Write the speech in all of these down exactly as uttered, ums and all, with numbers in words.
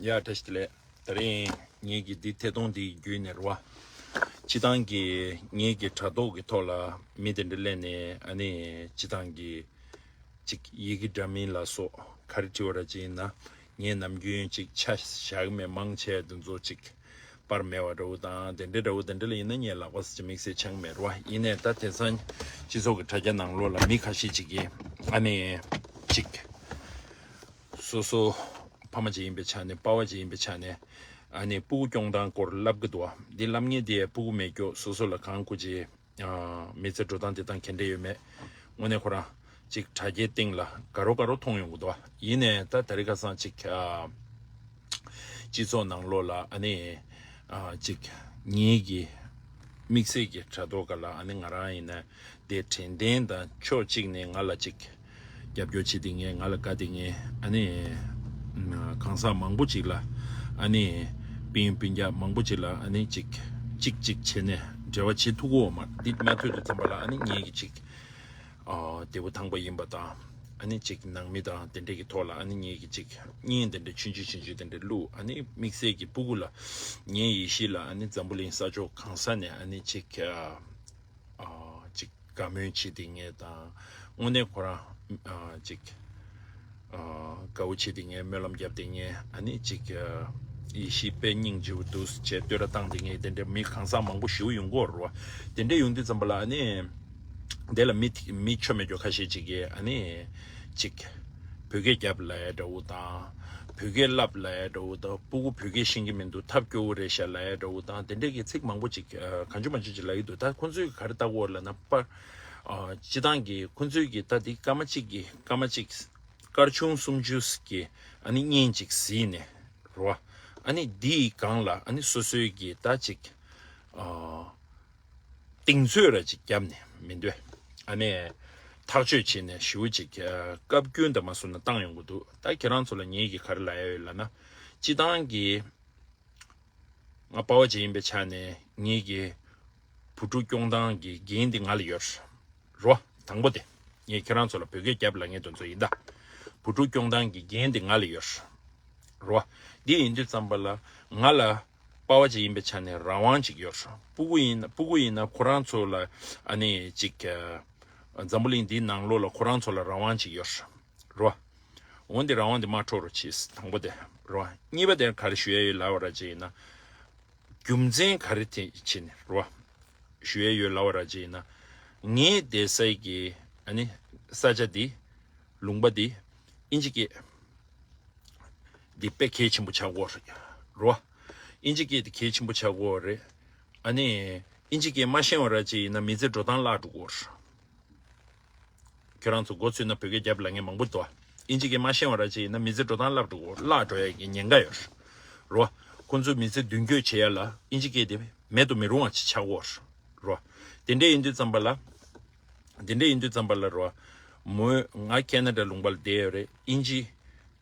ཡ། བཀྲ་ཤིས་བདེ་ལེགས། དེ་རིང་ངེད་ཀྱི་འདི་ཐད་གཏོང་འདི་བརྒྱུད་ནས་རེད་བ། སྤྱི་བཏང་གི་ངེད་ཀྱི་དྲ་ཐོག་གི་ཐོག་ལ་མི་དེ་འདྲ་སླེབས་ནས། ཨ་ནི་སྤྱི་བཏང་གི་ཅིག་ཡི་གེ་འདྲ་མིན་ལ་སོགས་ག་རེ་བྲིས་པ་ར་ཅིག་ཡིན་ན། ངས་ནམ་རྒྱུན་ཅིག་ཆ་བཞག་གི་མེད། མང་ཆེ་བ་དེ་ཚོ་ཅིག་པར་མེད་པ་འདྲ་བོ་དང་དེ་འདྲ་འདྲ་བོ་དེ་འདྲ་ལ་ཡིན་ན་ངས་ལག་པ་ཟེར་གྱི་དམིགས་བསལ་འཆང་གི་མེད་རེད་བ། ཡིན་ནའི་ད་དེང་སང་སྤྱི་ཚོགས་ཀྱི་དྲ་རྒྱ་ནང་ལོགས་ལ་མི་ཁ་ཤས་ཅིག་གིས། ཨ་ནི་ཅིག་སོ་སོ་ཕ་མ་ཅིག་ཡིན་པའི་ཆ་ནས། པ་ཕ་ཅིག་ཡིན་པའི་ཆ་ནས། ཨ་ནི་སྤུ་གུ་སྐྱོང་སྟངས་སྐོར་ལབ་གི་འདུག་བ། འདི་ལབ་མཁན་དེ་སྤུ་གུ་མེད་ཀྱོག་སོ་སོ་ལ་གང་དགོས་ཅིག་མི་ཚེ་འགྲོ་སྟངས་དེ་དང་ག་འདྲ་ཡོད་མེད། དངོས་གནས་ཁོ་རང་ཅིག་དྲ་རྒྱའི་སྟེང་ལ་དགའ་རོ་དགའ་རོ་མཐོང་ཡོང་གི་འདུག་བ། ཡིན་ནའི་ད་དེ་རིང་ཁ་སང་ཅིག་ཨ་སྤྱི་ཚོགས་ནང་ལོགས་ལ། ཨ་ནི་ཨ་ཅིག་ངེད་ཀྱི་དམིགས་བསལ་གྱི་དྲ་ཐོག་ཁ་ལ། ཨ་ནི་ང་རང་ཡིན་ན་དེ་དྲན་རྟེན་དང་ཕྱོགས་གཅིག་ནས་ང་ལ་ཅིག་རྒྱབ་སྐྱོར་བྱེད་བསྡད་མཁན། ང་ལ་དགའ་བསྡད་མཁན། ཨ་ནི་གང་ཟག་མང་པོ་ཅིག་ལ། ཨ་ནི་སྤུན་སྤུན་ཀྱག་མང་པོ་ཅིག་ལ། ཨ་ནི་ཅིག་ཅིག་ཅིག་བྱས་ནས་འབྲེལ་བ་བྱེད་ཐུབ་ཀྱི་ཡོད་མ་རེད། འདི་མ་ཐུབ་དུས་ཙམ་པ་ལ། ཨ་ནི་ངེད་ཀྱི་ཅིག་ཨ་འདས་པོ་ཐང་པ་ཡིན་པ་དང་། ཨ་ནི་ཅིག་ནང་མི་དང་དེ་འདྲས་ཀྱི་ཐོག་ལ། ཨ་ནི་ངེད་ཀྱི་ཅིག་བརྙན་དེ་འདྲས་ཆུང་ཆུང་ཆུང་ཆུང་དེ་འདྲས་བླུགས། ཨ་ནི་དམིགས་བསལ་གྱི་སྤུ་གུ་ལ། ངའི་ཡིད་ཤེས་ལ། ཨ་ནི་འཛམ་བུ་གླིང་ས་ཕྱོགས་གང་ས་ནས། ཨ་ནི་ཅིག་ཨ་ཨ་ཅིག་དགའ་མོས་བྱེད་བསྡད་མཁན་དང་། དངོས་གནས་ཁོ་རང་ཨ་ཅིག་ཨ་དགའ་བོ་བྱེད་བསྡད་མཁན། སྨོན་ལམ་བརྒྱབ་བསྡད་མཁན། ཨ་ནི་ཅིག་ཨ་ཡིད་ཤེས་དཔེ་སྙིང་རྗེ་པོ་འདུག་ཟེར་བྱས་བསྟོད་ར་བཏང་བསྡད་མཁན་དེ་འདྲས་མི་གང་ཟག་མང་པོ་ཞེ་པོ་ཡོང་གི་ཡོད་རེད་བ། དེ་འདྲས་ཡོང་དུས་ཙམ་པ་ལ། ཨ་ནི་དེ་ལ་མི་མི་ཆོ་མེད་ཀྱོག་ཁ་ཤས་ཅིག་གིས། ཨ་ནི་ཅིག་བོད་སྐད་རྒྱབ་ལབ་ཡ་འདྲ་བོ་དང་། བོད་སྐད་ལབ་ལབ་ཡ་འདྲ་བོ་དང་། སྤུ་གུ་བོད་སྐད་ཤེས་ཀྱི་མི་འདུག་ཐབས་སྐྱོ་བོ་རེད་ཤག་ལབ་ཡ་འདྲ་བོ་དང་། དེ་འདྲས་ཀྱི་ཚིག་མང་པོ་ཅིག་ཨ་གང་བྱུང་མང་བྱུང་ཅིག་ལབ་ཀྱི་འདུག་ད་ཁོང་ཚོས་ག་རེ་ལྟ་གི་ཡོད་ལབ་ན། པར་ཨ་སྤྱི་བཏང་གི་ཁོང་ཚོས་ཀྱི་ད་འདི་སྐར་མ་གཅིག་གི་སྐར་མ་གཅིག་སྐར་ཆུང་སུམ་ཅུ་གི་ཨ་ནི་བརྙན་ཅིག་གཟིགས་ནས་རེད་བ། ཨ་ནི་འདིའི་སྒང་ལ་ཨ་ནི་སོ་སོའི་གི་ད་ཅིག་ཨ་གཏིང་ཚོད་ར་ཅིག་བརྒྱབ་ནས་མི་འདོད། ཨ་ནི་ཐག་གཅོད་བྱས་ནས་ཞེ་པོ་ཅིག་ཨ་སྐབས་རྒྱུན་དང་མ་བཟུང་ན་བཏང་ཡོང་གི་འདུག་ད་ཁྱེད་རང་ཚོ་ལ་ངེད་ཀྱིས་ག་རེ་ལབ་ཡ་ཡོད་ལབ་ན། སྤྱི་བཏང་གི་ང་པ་ཕ་ཅིག་ཡིན་པའི་ཆ་ནས། ངེད་ཀྱི་བུ་ཕྲུག་སྐྱོང་སྟངས་ཀྱི་འགན་དེ་ང་ལ་ཡོད་རེད་བ། དང་པོ་དེ། ངས་ཁྱེད་རང་ཚོ་ལ་བོད་སྐད་རྒྱབ་ལབ་མཁན་དེ་ཚོ་ཡིན་ད། བུ་ཕྲུག་སྐྱོང་སྟངས་ཀྱི་འགན་དེ་ང་ལ་ཡོད་རེད་བ། འདི་ཡིན་དུས་ཙམ་པ་ལ་ང་ལ་པ་ཕ་ཅིག་ཡིན་པའི་ཆ་ནས་རང་དབང་ཅིག་ཡོད་རེད། སྤུ་གུ་ཡིན་སྤུ་གུ་ཡིན་ན་ཁོ་རང་ཚོ་ལ། ཨ་ནི་ཅིག་ཨ་འཛམ་བུ་གླིང་འདིའི་ནང་ལོགས་ལ་ཁོ་རང་ཚོ་ལ་རང་དབང་ཅིག་ཡོད་རེད། རོ། འོན་ཏེ་རང་དབང་དེ་མ་འཕྲོག་རོགས་བྱེད། དང་པོ་དེ་རོ། གཉིས་པ་དེ་ག་རེ་ཞུ་ཡ་ཡོད་ལབ་པ་ར་ཅིག་ཡིན་ན། རྒྱུ་མཚན་ག་རེ་དེ་བྱས་ནས་རོ། ཞུ་ཡ་ཡོད་ལབ་པ་ར་ཅིག་ཡིན་ན། ངའི་བསྡད་ས་གི་ཨ་ནི་ས་ཆ་འདི། ལུང་པ་འདི་ཨིན་ཇི་སྐད་འདི་དཔེ་གལ་ཆེན་པོ་ཆགས་ཀྱི་ཡོད་རེད་རོ། ཨིན་ཇི་སྐད་འདི་གལ་ཆེན་པོ་ཆགས་ཀྱི་ཡོད་རེད། ཨ་ནི་ཨིན་ཇི་སྐད་མ་ཤེས་པ་ར་ཅིག་ཡིན་ན་མི་ཚེ་འགྲོ་སྟངས་བརླག་འགྲོ་གི་ཡོད་རེད། ཁྱོད་རང་ཚོ་མགོ་ཚོས་ན་བོད་སྐད་རྒྱབ་ལབ་མཁན་མང་པོ་འདུག་ཨིན་ཇི་སྐད་མ་ཤེས་པ་ར་ཅིག་ཡིན་ན་མི་ཚེ་འགྲོ་སྟངས་བརླག་འགྲོ་གི་ཡོད། བརླག་འགྲོ་ཡ་གི་ཉེན་ཁ་ཡོད་རེད་རོ། ཁོང་ཚོའི་མི་ཚེ་མདུན་སྐྱོད་བྱེད་ཡ་ལ་ཨིན་ཇི་སྐད་དེ་མེད་དུ་མི་རུང་བ་ཅིག་ཆགས་ཀྱི་ཡོད་རེད་རོ། དེ་འདྲ་ཡིན་དུས་ཙམ་པ་ལ། དེ་འདྲ་ཡིན་དུས་ཙམ་པ་ལ་རོ། མོས་ང་ཁེ་ན་ཌ་ལུང་པ་ལ་བསྡད་ཡོད་རེད། ཨིན་ཇི་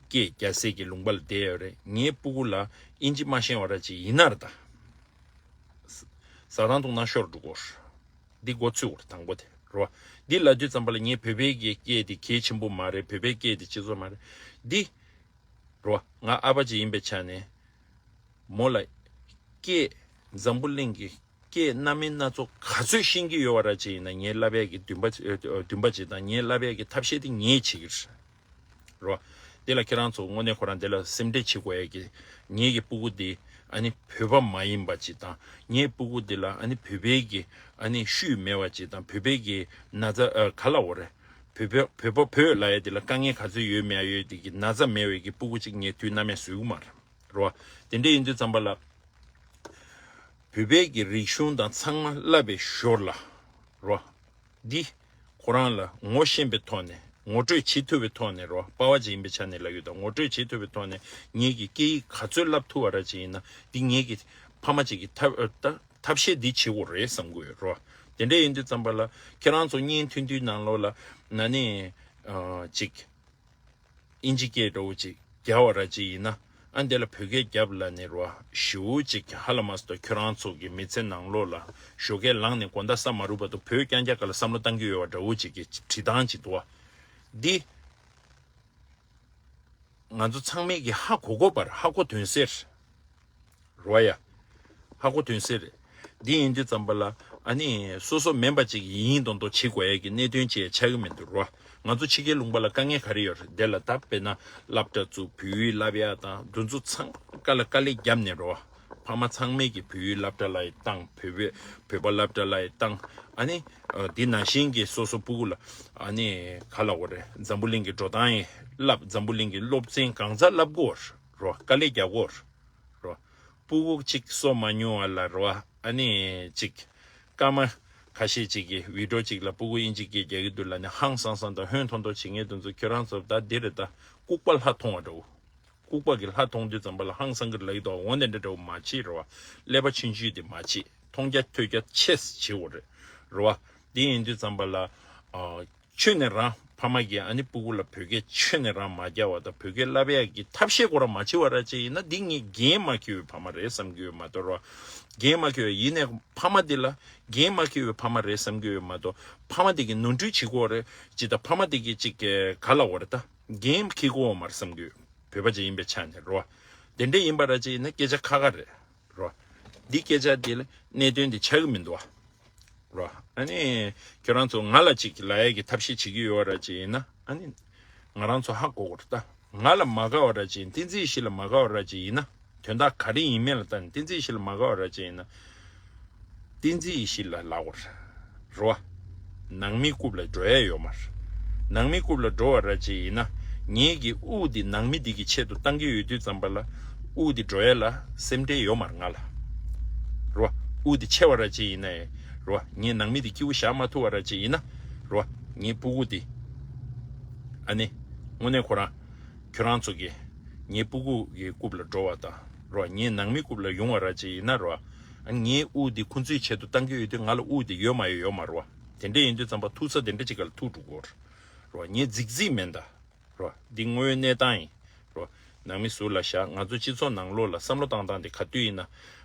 སྐད་རྒྱག་སའི་གི་ལུང་པ་ལ་བསྡད་ཡོད་རེད། ངའི་སྤུ་གུ་ལ་ཨིན་ཇི་མ་ཤེས་པ་ར་ཅིག་ཡིན་ན་ར་ད། ཟ་ཐང་འཐུང་ཐང་ཤོར་འགྲོ་གི་ཡོད་རེད། འདི་འགོ་ཚུགས་པར་དང་པོ་དེ་རོ། འདི་ལབ་དུས་ཙམ་པ་ལ་ངས་བོད་པའི་གི་སྐད་དེ་གལ་ཆེན་པོ་མ་རེད། བོད་པའི་སྐད་དེ་སྤྱི་ཚོགས་མ་རེད། འདི་རོ། ང་ཨ་ཕ་ཅིག་ཡིན་པའི་ཆ་ནས་མོ་ལ་སྐད། འཛམ་བུ་གླིང་གི་སྐད་སྣ་མིན་སྣ་ཚོགས་ག་ཚོད་ཤེས་ཀྱི་ཡོད་པ་ར་ཅིག་ཡིན་ན། ངས་བསླབ་ཡས་ཀྱི་འདུན་པ་འདུན་པ་ཅིག་དང་། ངས་བསླབ་ཡས་ཀྱི་ཐབས་ཤེས་དེ་ངས་བྱེད་ཀྱི་རེད། རོ། དེ་ལ་ཁྱེད་རང་ཚོ་དངོས་གནས་ཁོ་རང་དེ་ལ་སེམས་ཁྲལ་བྱེད་དགོས་ཡ་གི། ངེད་ཀྱི་སྤུ་གུ་འདི་ཨ་ནི་བོད་པ་མ་ཡིན་པ་ཅིག་དང་། ངའི་སྤུ་གུ་འདི་ལ་ཨ་ནི་བོད་པའི་གི་ཨ་ནི་ཤུལ་མེད་པ་ཅིག་དང་། བོད་པའི་གི་ན་ཚ་ཨ་ག་ལབ་དགོས་རེད། བོད་པ་བོད་པ་བོད་ལབ་ཡ་འདི་ལ་དཀའ་ངལ་ག་ཚོད་ཡོད་མེད་ཡོད་དེ་གི་ན་ཚ་མེད་པའི་གི་སྤུ་གུ་ཅིག་ངས་དུས་ནམ་ཡང་བཟོ་གི་མ་རེད། རོ། དེ་འདྲ་ཡིན་དུས་ཙམ་པ་ལ། བོད་པའི་གི་རིག་གཞུང་དང་ཚང་མ་བསླབ་པའི་ཞོར་ལ་རོ། འདི་ཁོ་རང་ལ་ངོ་ཤེས་པའི་ཐོག་ནས། ངོ་སྤྲོད་བྱེད་ཐུབ་པའི་ཐོག་ནས་རོ། པ་ཕ་ཅིག་ཡིན་པའི་ཆ་ནས་ལབ་ཡོད་ད། ངོ་སྤྲོད་བྱེད་ཐུབ་པའི་ཐོག་ནས་ངེད་ཀྱིས་སྐད་ཡིག་ག་ཚོད་བསླབ་ཐུབ་པ་ར་ཅིག་ཡིན་ན། འདི་ངེད་ཀྱི་ཕ་མ་ཅིག་གི་ཐབས་ཨ་ད་ཐབས་ཤེས་འདི་བྱེད་དགོས་རེད་བསམ་གྱི་ཡོད་རོ། དེ་འདྲ་ཡིན་དུས་ཙམ་པ་ལ་ཁྱེད་རང་ཚོ་བརྙན་ཐུང་ཐུང་ནང་ལོགས་ལ་ན་ནི་ཨ་ཅིག་ཨིན་ཇི་སྐད་འདྲ་བོ་ཅིག་རྒྱག་པ་ར་ཅིག་ཡིན་ན། ཨ་འདི་ལ་བོད་སྐད་རྒྱབ་ལབ་ནས་རོ། ཞེ་པོ་ཅིག་ཧ་ལམ་མ་སོ་ཁྱོད་རང་ཚོ་གི་མི་ཚེ་ནང་ལོགས་ལ་ཞོགས་ཀས་ལངས་ནས་དགོང་དག་ས་མ་རུབ་བར་དུ་བོད་རྐྱང་རྐྱང་སྒང་ལ་བསམ་བློ་བཏང་གི་ཡོད་པ་འདྲ་བོ་ཅིག་གི་བྲིས་སྟངས་ཅིག་འདུག་བ། འདི་ ང་ཚོ་ཚང་མས་ཀྱི་ཧ་གོ་གོ་བར་ཧ་གོ་དོན་གསལ་རེད་བ་ཡ། ཧ་གོ་དོན་གསལ་རེད། འདི་ཡིན་དུས་ཙམ་པ་ལ་ཨ་ནི་སོ་སོ་མིན་པ་ཅིག་ཡིན་མདོག་མདོག་བྱེད་དགོས་ཡས་ཀྱི་གནད་དོན་ཅིག་ཆགས་ཀྱི་མི་འདུག་རོ། ང་ཚོ་ཕྱི་རྒྱལ་ལུང་པ་ལ་དཀའ་ངལ་ག་རེ་ཡོད་རེད། དེ་ལ་ད་དཔེར་ན་སློབ་གྲྭ་བཙུགས། བོད་ཡིག་བསླབ་ཡ་དང་འདི་ཚོ་ཚང་ཀ་ལ་དཀའ་ལས་བརྒྱབ་ནས་རོ། ཕ་མ་ཚང་མས་ཀྱི་བོད་ཡིག་སློབ་གྲྭ་ལ་ཡི་བཏང་། བོད་པའི་བོད་པ་སློབ་གྲྭ་ལ་ཡི་བཏང་། ཨ་ནི་ཨ་འདི་ནང་བཞིན་གྱི་སོ་སོ་སྤུ་གུ་ལ་ཨ་ནི་ག་ལ་འོ་རེད། འཛམ་བུ་གླིང་གི་འགྲོ་སྟངས་ཡི་བསླབ། འཛམ་བུ་གླིང་གི་སློབ་ཚན་གང་ཚ་བསླབ་དགོས་རོ། དཀའ་ལས་རྒྱག་དགོས་རོ། སྤུ་གུ་གཅིག་གསོ་མ་མྱོང་བ་ལ་རོ། ཨ་ནི་གཅིག་སྐར་མ་ཁ་ཤས་ཅིག་གི་བི་ཌིའོ་ཅིག་ལ་སྤུ་གུ་ཨིན་ཇི་སྐད་རྒྱག་གི་འདུག་ལབ་ནས་ཧང་སང་སང་དང་ཧོན་ཐོར་ཐོར་བྱེད་མཁན་དེ་ཚོ་ཁྱོད་རང་ཚོ་ད་འདི་རེད། ད་ལྐུགས་པ་ལྷ་མཐོང་བ་འདྲ་བོ། ལྐུགས་པ་གི་ལྷ་མཐོང་དུས་ཙམ་པ་ལ་ཧང་སང་གི་ལབ་ཀྱི་འདུག་འོ་འདི་འདྲ་འདྲ་བོ་མ་བྱེད་རོ། ཀླད་པ་ཆུང་ཆུང་དེ་མ་བྱེད། མཐོང་རྒྱ་ཐོས་རྒྱ་ཆེ་ཙམ་བྱེད་དགོས་རེད་རོ། འདི་ཡིན་དུས་ཙམ་པ་ལ་ཨ། ཆོས་ནས་རང་ཕ་མ་གིས་ཨ་ནི་སྤུ་གུ་ལ་བོད་སྐད་ཆོས་ནས་རང་མ་རྒྱག་པ་དང་། བོད་སྐད་བསླབ་ཡག་གི་ཐབས་ཤེས་ཁོ་རང་མ་བྱེད་པ་ར་ཅིག་ཡིན་ན། འདི་ངས་འགན་མ་འཁྱེར་བའི་ཕ་མ་རེད་བསམ་གྱི་ཡོད་མ་གཏོགས་རོ། འགན་མ་འཁྱེར་བའི་ཡིན་ནའི་ཕ་མ་འདི་ལ་འགན་མ་འཁྱེར་བའི་ཕ་མ་རེད་བསམ་གྱི་ཡོད་མ་གཏོགས། ཕ་མ་འདི་གིས་ནོར་འཁྲུལ་བྱེད་ཀྱི་ཡོད་རེད་ཅིག་དང་། ཕ་མ་འདི་གིས་ཅིག་ག་ལ་འོ་རེད། ད་འགན་འཁྱེར་གྱི་ཡོད་མ་རེད་བསམ་གྱི་ཡོད། བོད་པ་ཅིག་ཡིན་པའི་ཆ་ནས་རོ། དེ་འདྲ་ཡིན་པ་ར་ཅིག་ཡིན་ན་སྐད་ཆ་ཁ་ཁ་རེད། རོ། འདི་སྐད་ཆ་འདི་ལ་གནད་དོན་འདི་ཆགས་ཀྱི་མི་འདུག་བ། རོ། ཨ་ནི་ཁྱོད་རང་ཚོ་ང་ལ་ཅིག་ལབ་ཡས་ཀྱི་ཐབས་ཤེས་བྱེད་ཀྱི་ཡོད་ར་ཅིག་ཡིན་ན། ཨ་ནི་ང་རང་ཚོ་ཧ་གོ་དགོས་རེད། ད་ང་ལ་མ་དགའ་བ་ར་ཅིག་ཡིན། བསྟན་འཛིན་ཡེ་ཤེས་ལ་མ་དགའ་བ་ར་ཅིག་ཡིན་ན། དོན་དག་ག་རེ་ཡིན་མིན་ལ་ལྟ་ནས་བསྟན་འཛིན་ཡེ་ཤེས་ལ་མ་དགའ་བ་ར་ཅིག་ཡིན་ན། བསྟན་འཛིན་ཡེ་ཤེས་ལ་ལབ་དགོས་རེད། རོ། ནང་མི་རྐུབ་ལ་འགྲོ་ཡ་ཡོད་མ་རེད། ནང་མི་རྐུབ་ལ་འགྲོ་བ་ར་ཅིག་ཡིན་ན། ངེད་ཀྱི་དབུགས་འདི་ནང་མི་འདི་གི་ཆེད་དུ་བཏང་གི་ཡོད་དུས་ཙམ་པ་ལ། དབུགས་འདི་འགྲོ་ཡ་ལ་སེམས་ཁྲལ་ཡོད་མ་རེད་ང་ལ། རོ། དབུགས་འདི་ཆེ་བ་ར་ཅིག་ཡིན་ན་ཡང་རོ། ངས་ནང་མི་འདི་སྐྱིད་པོ་བཞག་མ་ཐུབ་པ་ར་ཅིག་ཡིན་ན། རོ། ངའི་སྤུ་གུ་འདི། ཨ་ནི། དངོས་གནས་ཁོ་རང་། ཁྱོད་རང་ཚོ་གིས་ངའི་སྤུ་གུ་གི་རྐུབ་ལ་འགྲོ་བ་དང་རོ། ངའི་ནང་མི་རྐུབ་ལ་ཡོང་བ་ར་ཅིག་ཡིན་ན་རོ། ཨ་ངའི་དབུགས་འདི་ཁོ་ཚོའི་ཆེད་དུ་བཏང་གི་ཡོད་དུས་ང་ལ་དབུགས་འདི་ཡོད་མ་ཡོད་ཡོད་མ་རོ། དེ་འདྲ་ཡིན་དུས་ཙམ་པ་ཐུག་ས་དེ་འདྲ་ཅིག་ག་ལ་ཐུག་འགྲོ་གི་ཡོད་རོ། ངས་རྫིག་རྫིག་མིན་ད། རོ། འདི་དངོས་ཡོད་གནས་སྟངས་ཡིན། རོ། ནང་མི་ཟུར་ལ་བཞག་ང་ཚོ་སྤྱི་ཚོགས་ནང་ལོགས་ལ་བསམ་བློ་བཏང་སྟངས་དེ་ག་དུས་ཡིན་ན།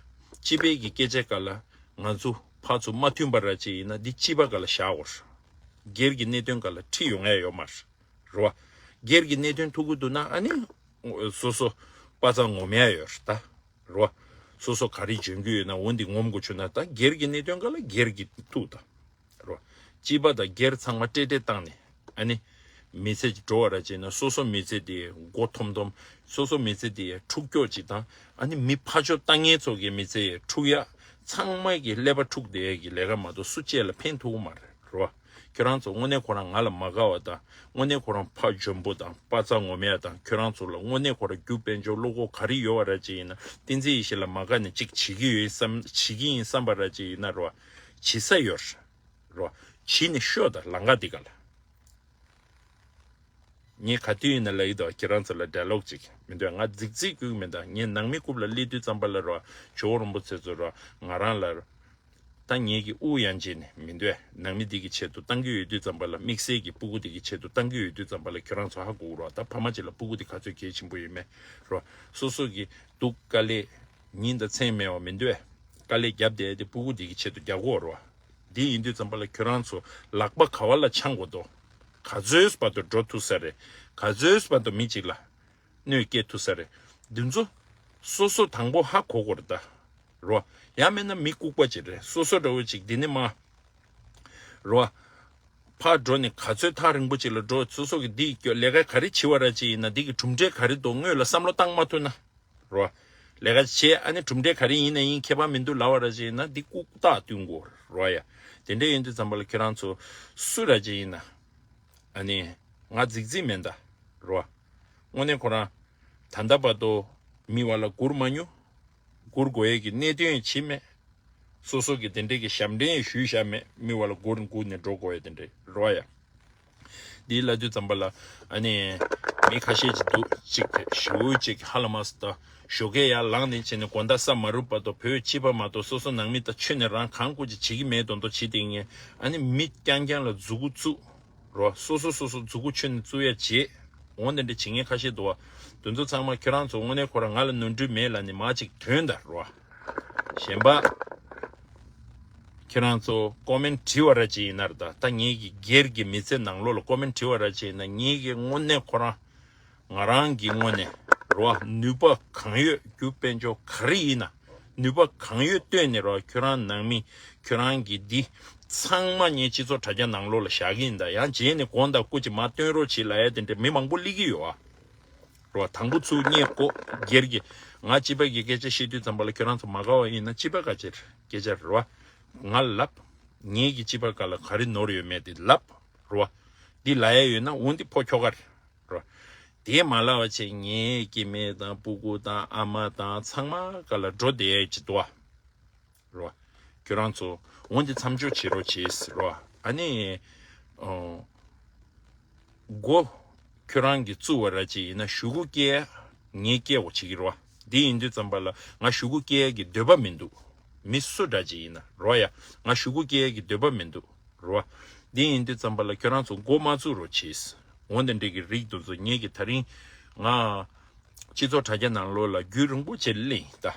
སྤྱི་པའི་གི་སྐད་ཆ་ག་ལ་ང་ཚོ་ཕར་ཚུར་མ་མཐུན་པ་ར་ཅིག་ཡིན་ན་འདི་སྤྱི་པ་ག་ལ་བཞག་དགོས་རོ། སྒེར་གྱི་གནད་དོན་ག་ལ་ཁྲིད་ཡོང་ཡ་ཡོད་མ་རེད། རོ། སྒེར་གྱི་གནད་དོན་ཐུག་གི་འདུག་ན་ཨ་ནི། སོ་སོ་པ་ཚང་ངོམ་ཡ་ཡོད་རེད་ད། རོ། སོ་སོ་ག་རེ་འཇོན་གྱི་ཡོད་ན་འོ་འདི་ངོམ་དགོས་བྱུང་ན་ད་སྒེར་གྱི་གནད་དོན་ག་ལ་སྒེར་གྱི་ཐུག་ད། རོ། སྤྱི་པ་དང་སྒེར་ཚང་མ་སྤྲེལ་སྤྲེལ་བཏང་ནས་ཨ་ནི། མི་ཚེ་འགྲོ་བ་ར་བྱས་ན་སོ་སོ་མི་ཚེ་དེ་མགོ་འཐོམ་འཐོམ། སོ་སོ་མི་ཚེ་དེ་འཁྲུག་སྐྱོག་ཅིག་དང་། ཨ་ནི་མི་ཕར་ཕྱོགས་ལྟ་མཁན་ཚོ་གི་མི་ཚེ་འཁྲུག་ཡ། ཚང་མ་གི་ཀླད་པ་འཁྲུག་བསྡད་ཡ་གི་ལས་ཀ་མ་གཏོགས་སུ་གཅིག་ལ་ཕན་ཐོགས་ཀྱི་མ་རེད། རོ། ཁྱོད་རང་ཚོ་དངོས་གནས་ཁོ་རང་ང་ལ་མ་དགའ་བ་དང་། དངོས་གནས་ཁོ་རང་ཕ་འཇོན་པོ་དང་པ་ཚང་ངོམ་ཡ་དང་། ཁྱོད་རང་ཚོ་ལ་དངོས་གནས་ཁོ་རང་རྒྱུ་དཔལ་འབྱོར་བློ་ཁོག་ག་རེ་ཡོད་པ་ར་ཅིག་ཡིན་ན། བསྟན་འཛིན་ཡེ་ཤེས་ལ་མ་དགའ་ནས་ཅིག་བྱེད་ཀྱི་ཡོད་བསམ། བྱེད་ཀྱི་ཡིན་བསམ་པ་ར་ཅིག་ཡིན་ན་རོ། བྱེད་ས་ཡོད་རེད། རོ། བྱེད་ནས་ཤོག་དང་ལམ་ཁ་འདི་ག་ལ། ངས་ག་དུས་ཡིན་ན་ལབ་ཀྱི་འདུག་ཁྱེད་རང་ཚོ་ལ་ཌའི་ལོག་ཅིག་མི་འདོད། ང་རྫིག་རྫིག་སྐུལ་གྱི་མི་འདུག་ངས་ནང་མི་རྐུབ་ལ་སླེབས་དུས་ཙམ་པ་ལ་རོ། ཇོ་བོ་རིན་པོ་ཆེ་ཚོ་རོ། ང་རང་ལ་རོ། ད་ངེད་ཀྱི་དབུགས་ཡང་བརྗེད་ནས་མི་འདོད། ནང་མི་འདི་གི་ཆེད་དུ་བཏང་གི་ཡོད་དུས་ཙམ་པ་ལ། དམིགས་བསལ་གྱི་སྤུ་གུ་འདི་གི་ཆེད་དུ་བཏང་གི་ཡོད་དུས་ཙམ་པ་ལ་ཁྱོད་རང་ཚོ་ཧ་གོ་གི་རོ། ད་ཕ་མ་ཅིག་ལ་སྤུ་གུ་འདི་ག་ཚོད་གལ་ཆེན་པོ་ཡོད་མེད་རོ། སོ་སོ་གི་སྡུག་དཀའ་ལས་ཉིན་དང་མཚན་མེད་པ་མི་འདོད། དཀའ་ལས་བརྒྱབ་བསྡད་དེ་སྤུ་གུ་འདི་གི་ཆེད་དུ་རྒྱག་གོ་རོ། འདི་ཡིན་དུས་ཙམ་པ་ལ་ཁྱོད་རང་ཚོ་ལག་པ་ག་བ་ལ་འཆང་དགོས་དོ། ག་ཚོད་བར་དུ་འགྲོ་ཐུབ་ས་རེད། ག་ཚོད་བར་དུ་མི་གཅིག་ལ་གནོད་སྐྱེལ་ཐུབ་ས་རེད། འདི་ཚོ་སོ་སོ་དང་པོ་ཧ་གོ་དགོས་རེད་ད། རོ། ཡང་མིན་ན་མི་ལྐུགས་པ་ཅིག་རེད། སོ་སོ་འདྲ་བོ་ཅིག་འདི་ནས་མ། རོ། ཕར་འགྲོ་ནས་ག་ཚོད་ཐག་རིང་པོ་ཅིག་ལ་འགྲོ། སོ་སོ་གི་འདི་ལས་ཀ་ག་རེ་བྱེད་པ་ར་ཅིག་ཡིན་ན་འདི་གི་གྲུབ་འབྲས་ག་རེ་འདུག་སྔོན་ལ་བསམ་བློ་བཏང་མ་ཐུབ་ན། རོ། ལས་ཀ་བྱེད། ཨ་ནི་གྲུབ་འབྲས་ག་རེ་ཡིན་ན་ཡིན། ཁྱད་པར་མི་འདུག་ལབ་པ་ར་ཅིག་ཡིན་ན་འདི་ལྐུགས་རྟགས་སྟོན་དགོས་རོ་ཡ། དེ་འདྲ་ཡིན་དུས་ཙམ་པ་ལ་ཁྱོད་རང་ཚོ་སུ་ར་ཅིག་ཡིན་ན། ཨ་ནི། ང་རྫིག་རྫིག་མིན་ད། རོ། དངོས་གནས་ཁོ་རང་། ད་ལྟ་བར་དུ་མི་བ་ལ་སྒུར་མ་མྱོང་། སྒུར་དགོས་ཡས་ཀྱི་གནད་དོན་ཡང་བྱེད་མེད། སོ་སོ་གི་དེ་འདྲས་ཀྱི་ཞབས་འདྲེན་ཡང་ཞུས་བཞག་མེད། མི་བ་ལ་སྒུར་སྒུར་ནས་འགྲོ་དགོས་ཡས་དེ་འདྲས་རོ་ཡ། འདི་ལབ་དུས་ཙམ་པ་ལ་ཨ་ནི་མི་ཁ་ཤས་ཅིག་འདུག་ཅིག་ཞེ་པོ་ཅིག་ཧ་ལམ་ད་ཞོགས་ཀས་ཡར་ལངས་ནས་བྱས་ནས་དགོང་དག་ས་མ་རུབ་བར་དུ་བོད་སྤྱི་པ་མ་གཏོགས་སོ་སོ་ནང་མི་དང་ཆོས་ནས་རང་གང་དགོས་ཅིག་བྱེད་ཀྱི་མེད་མདོག་མདོག་བྱེད་དེ་ངས་ཨ་ནི་མི་རྐྱང་རྐྱང་ལ་མཛུ་གུ་བཙུགས། རོ། སོ་སོ་སོ་སོ་མཛུ་གུ་ཆུ་ནས་བཙུགས་ཡ་བྱེད། འོ་འདི་འདྲ་བྱེད་མཁན་ཁ་ཤས་འདུག་བ། དེ་ཚོ་ཚང་མ་ཁྱོད་རང་ཚོ་དངོས་གནས་ཁོ་རང་ང་ལ་ནོར་འཁྲུལ་མེད་ལབ་ནས་མ་ཅིག་དོན་དང་རོ། གཞན་པ། ཁྱོད་རང་ཚོ་ཀོ་མེན་བྲིས་པ་ར་ཅིག་ཡིན་ན་ར་ད་ད་ངེད་ཀྱི་སྒེར་གྱི་མི་ཚེ་ནང་ལོགས་ལ་ཀོ་མེན་བྲིས་པ་ར་ཅིག་ཡིན་ན་ངེད་ཀྱི་དངོས་གནས་ཁོ་རང་ ང་རང་གི་ངོས་ནས་རོ་ནུས་པ་གང་ཡོད་རྒྱུ་དཔལ་འབྱོར་ག་རེ་ཡིན་ན་ནུས་པ་གང་ཡོད་བཏོན་ནས་རོ་ཁྱོད་རང་ནང་མི་ཁྱོད་རང་གི་འདི་ཚང་མ་ངས་སྤྱི་ཚོགས་དྲ་རྒྱ་ནང་ལོགས་ལ་བཞག་གི་ཡིན་ད། ཡང་རྗེས་ནས་དགོངས་དག་སྐུ་མཁྱེན་མ་སྟོན་རོགས་བྱེད་ལབ་ཡ་དེ་འདྲ་མི་མང་པོ་སླེབས་ཀྱི་ཡོད་ཨ། རོ་དང་པོ་ཚུར་བསྙད་བཀོ་སྒེར་གྱི་ང་སྤྱི་པ་གི་སྐད་ཆ་བཤད་དུས་ཙམ་པ་ལ་ཁྱོད་རང་ཚོ་མ་དགའ་བ་ཡིན་ན་སྤྱི་པ་ག་ཅེར་སྐད་ཆ་རེད་བ། ང་ལབ། ངེད་ཀྱི་སྤྱི་པ་ག་ལ་ག་རེ་ནོར་ཡོད་མེད་དེ་ལབ་རོ་བ། འདི་ལབ་ཡ་ཡོད་ན་འོན་ཏེ་ཕོ་ཁྱོ་ག་རེད་རོ་བ། དེ་མ་ལབ་བ་བྱས་ངེད་ཀྱི་མེ་དང་སྤུ་གུ་དང་ཨ་མ་དང་ཚང་མ་ག་ལ་འགྲོ་བསྡད་ཡ་ཅིག་འདུག་བ། རོ། ཁྱོད་རང་ཚོ་འོན་ཏེ་མཚམས་འཇོག་བྱེད་རོགས་བྱེད་རོ། ཨ་ནི། ཨོ། མགོ། ཁྱོད་རང་གི་བཙུགས་པ་ར་ཅིག་ཡིན་ན་ཞུ་གུ་སྐྱེ་ངས་སྐྱེ་བ་བྱེད་ཀྱི་རོ། འདི་ཡིན་དུས་ཙམ་པ་ལ་ང་ཞུ་གུ་སྐྱེ་གི་འདོད་པ་མི་འདུག་མི་སུ་འདྲ་ཅིག་ཡིན་ན་རོ་ཡ། ང་ཞུ་གུ་སྐྱེ་གི་འདོད་པ་མི་འདུག་རོ། འདི་ཡིན་དུས་ཙམ་པ་ལ་ཁྱོད་རང་ཚོ་མགོ་མ་བཙུགས་རོགས་བྱེད། འོན་ཏེ་འདྲེ་གི་རིགས་དེ་ཚོ་ངེད་ཀྱི་ད་རིང་ང་། སྤྱི་ཚོགས་དྲ་རྒྱ་ནང་ལོགས་ལ་རྒྱུན་རིང་པོ་བྱས་ལེན་ད།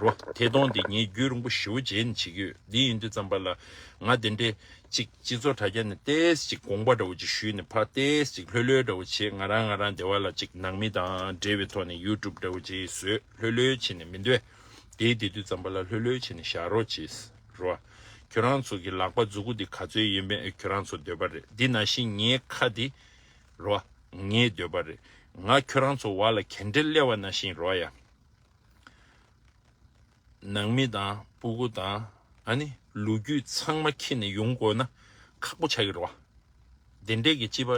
རོ། ཐད་གཏོང་འདི་ངས་རྒྱུན་རིང་པོ་ཞེ་པོ་བྱས་ནས་བྱེད་ཀྱི་ཡོད། འདི་ཡིན་དུས་ཙམ་པ་ལ་ང་དེ་འདྲས་ཅིག་སྤྱི་ཚོགས་དྲ་རྒྱ་ནས་ཏེས་ཅིག་དགོངས་པ་འདྲ་བོ་ཅིག་ཞུས་ནས་ཕར་ཏེས་ཅིག་ལྷོད་ལྷོད་འདྲ་བོ་བྱས་ང་རང་ང་རང་སྡེ་བ་ལ་ཅིག་ནང་མི་དང་འབྲེལ་བའི་ཐོག་ནས་ཡུ་ཊུབ་འདྲ་བོ་ཅིག་བཟོས་ལྷོད་ལྷོད་བྱས་ནས་མི་འདོད། དེའི་དེ་དུས་ཙམ་པ་ལ་ལྷོད་ལྷོད་བྱས་ནས་བཞག་རོགས་གྱིས། རོ། ཁྱོད་རང་ཚོ་གི་ལག་པ་མཛུ་གུ་འདི་ག་ཚོད་ཡིན་པའི་ཁྱོད་རང་ཚོ་འདོད་པ་རེད། འདི་ནང་བཞིན་ངའི་ཁ་འདི། རོ། ངའི་འདོད་པ་རེད། ང་ཁྱོད་རང་ཚོ་བར་ལ་ག་འདྲ་སླེབས་པ་ནང་བཞིན་རོ་ཡ། ནང་མི་དང་སྤུ་གུ་དང་ཨ་ནི་ལོ་རྒྱུས་ཚང་མ་འཁྱེར་ནས་ཡོང་དགོས་ན་ཁག་པོ་ཆགས་ཀྱི་རེད་བ། དེ་འདྲས་ཀྱི་སྤྱི་པ་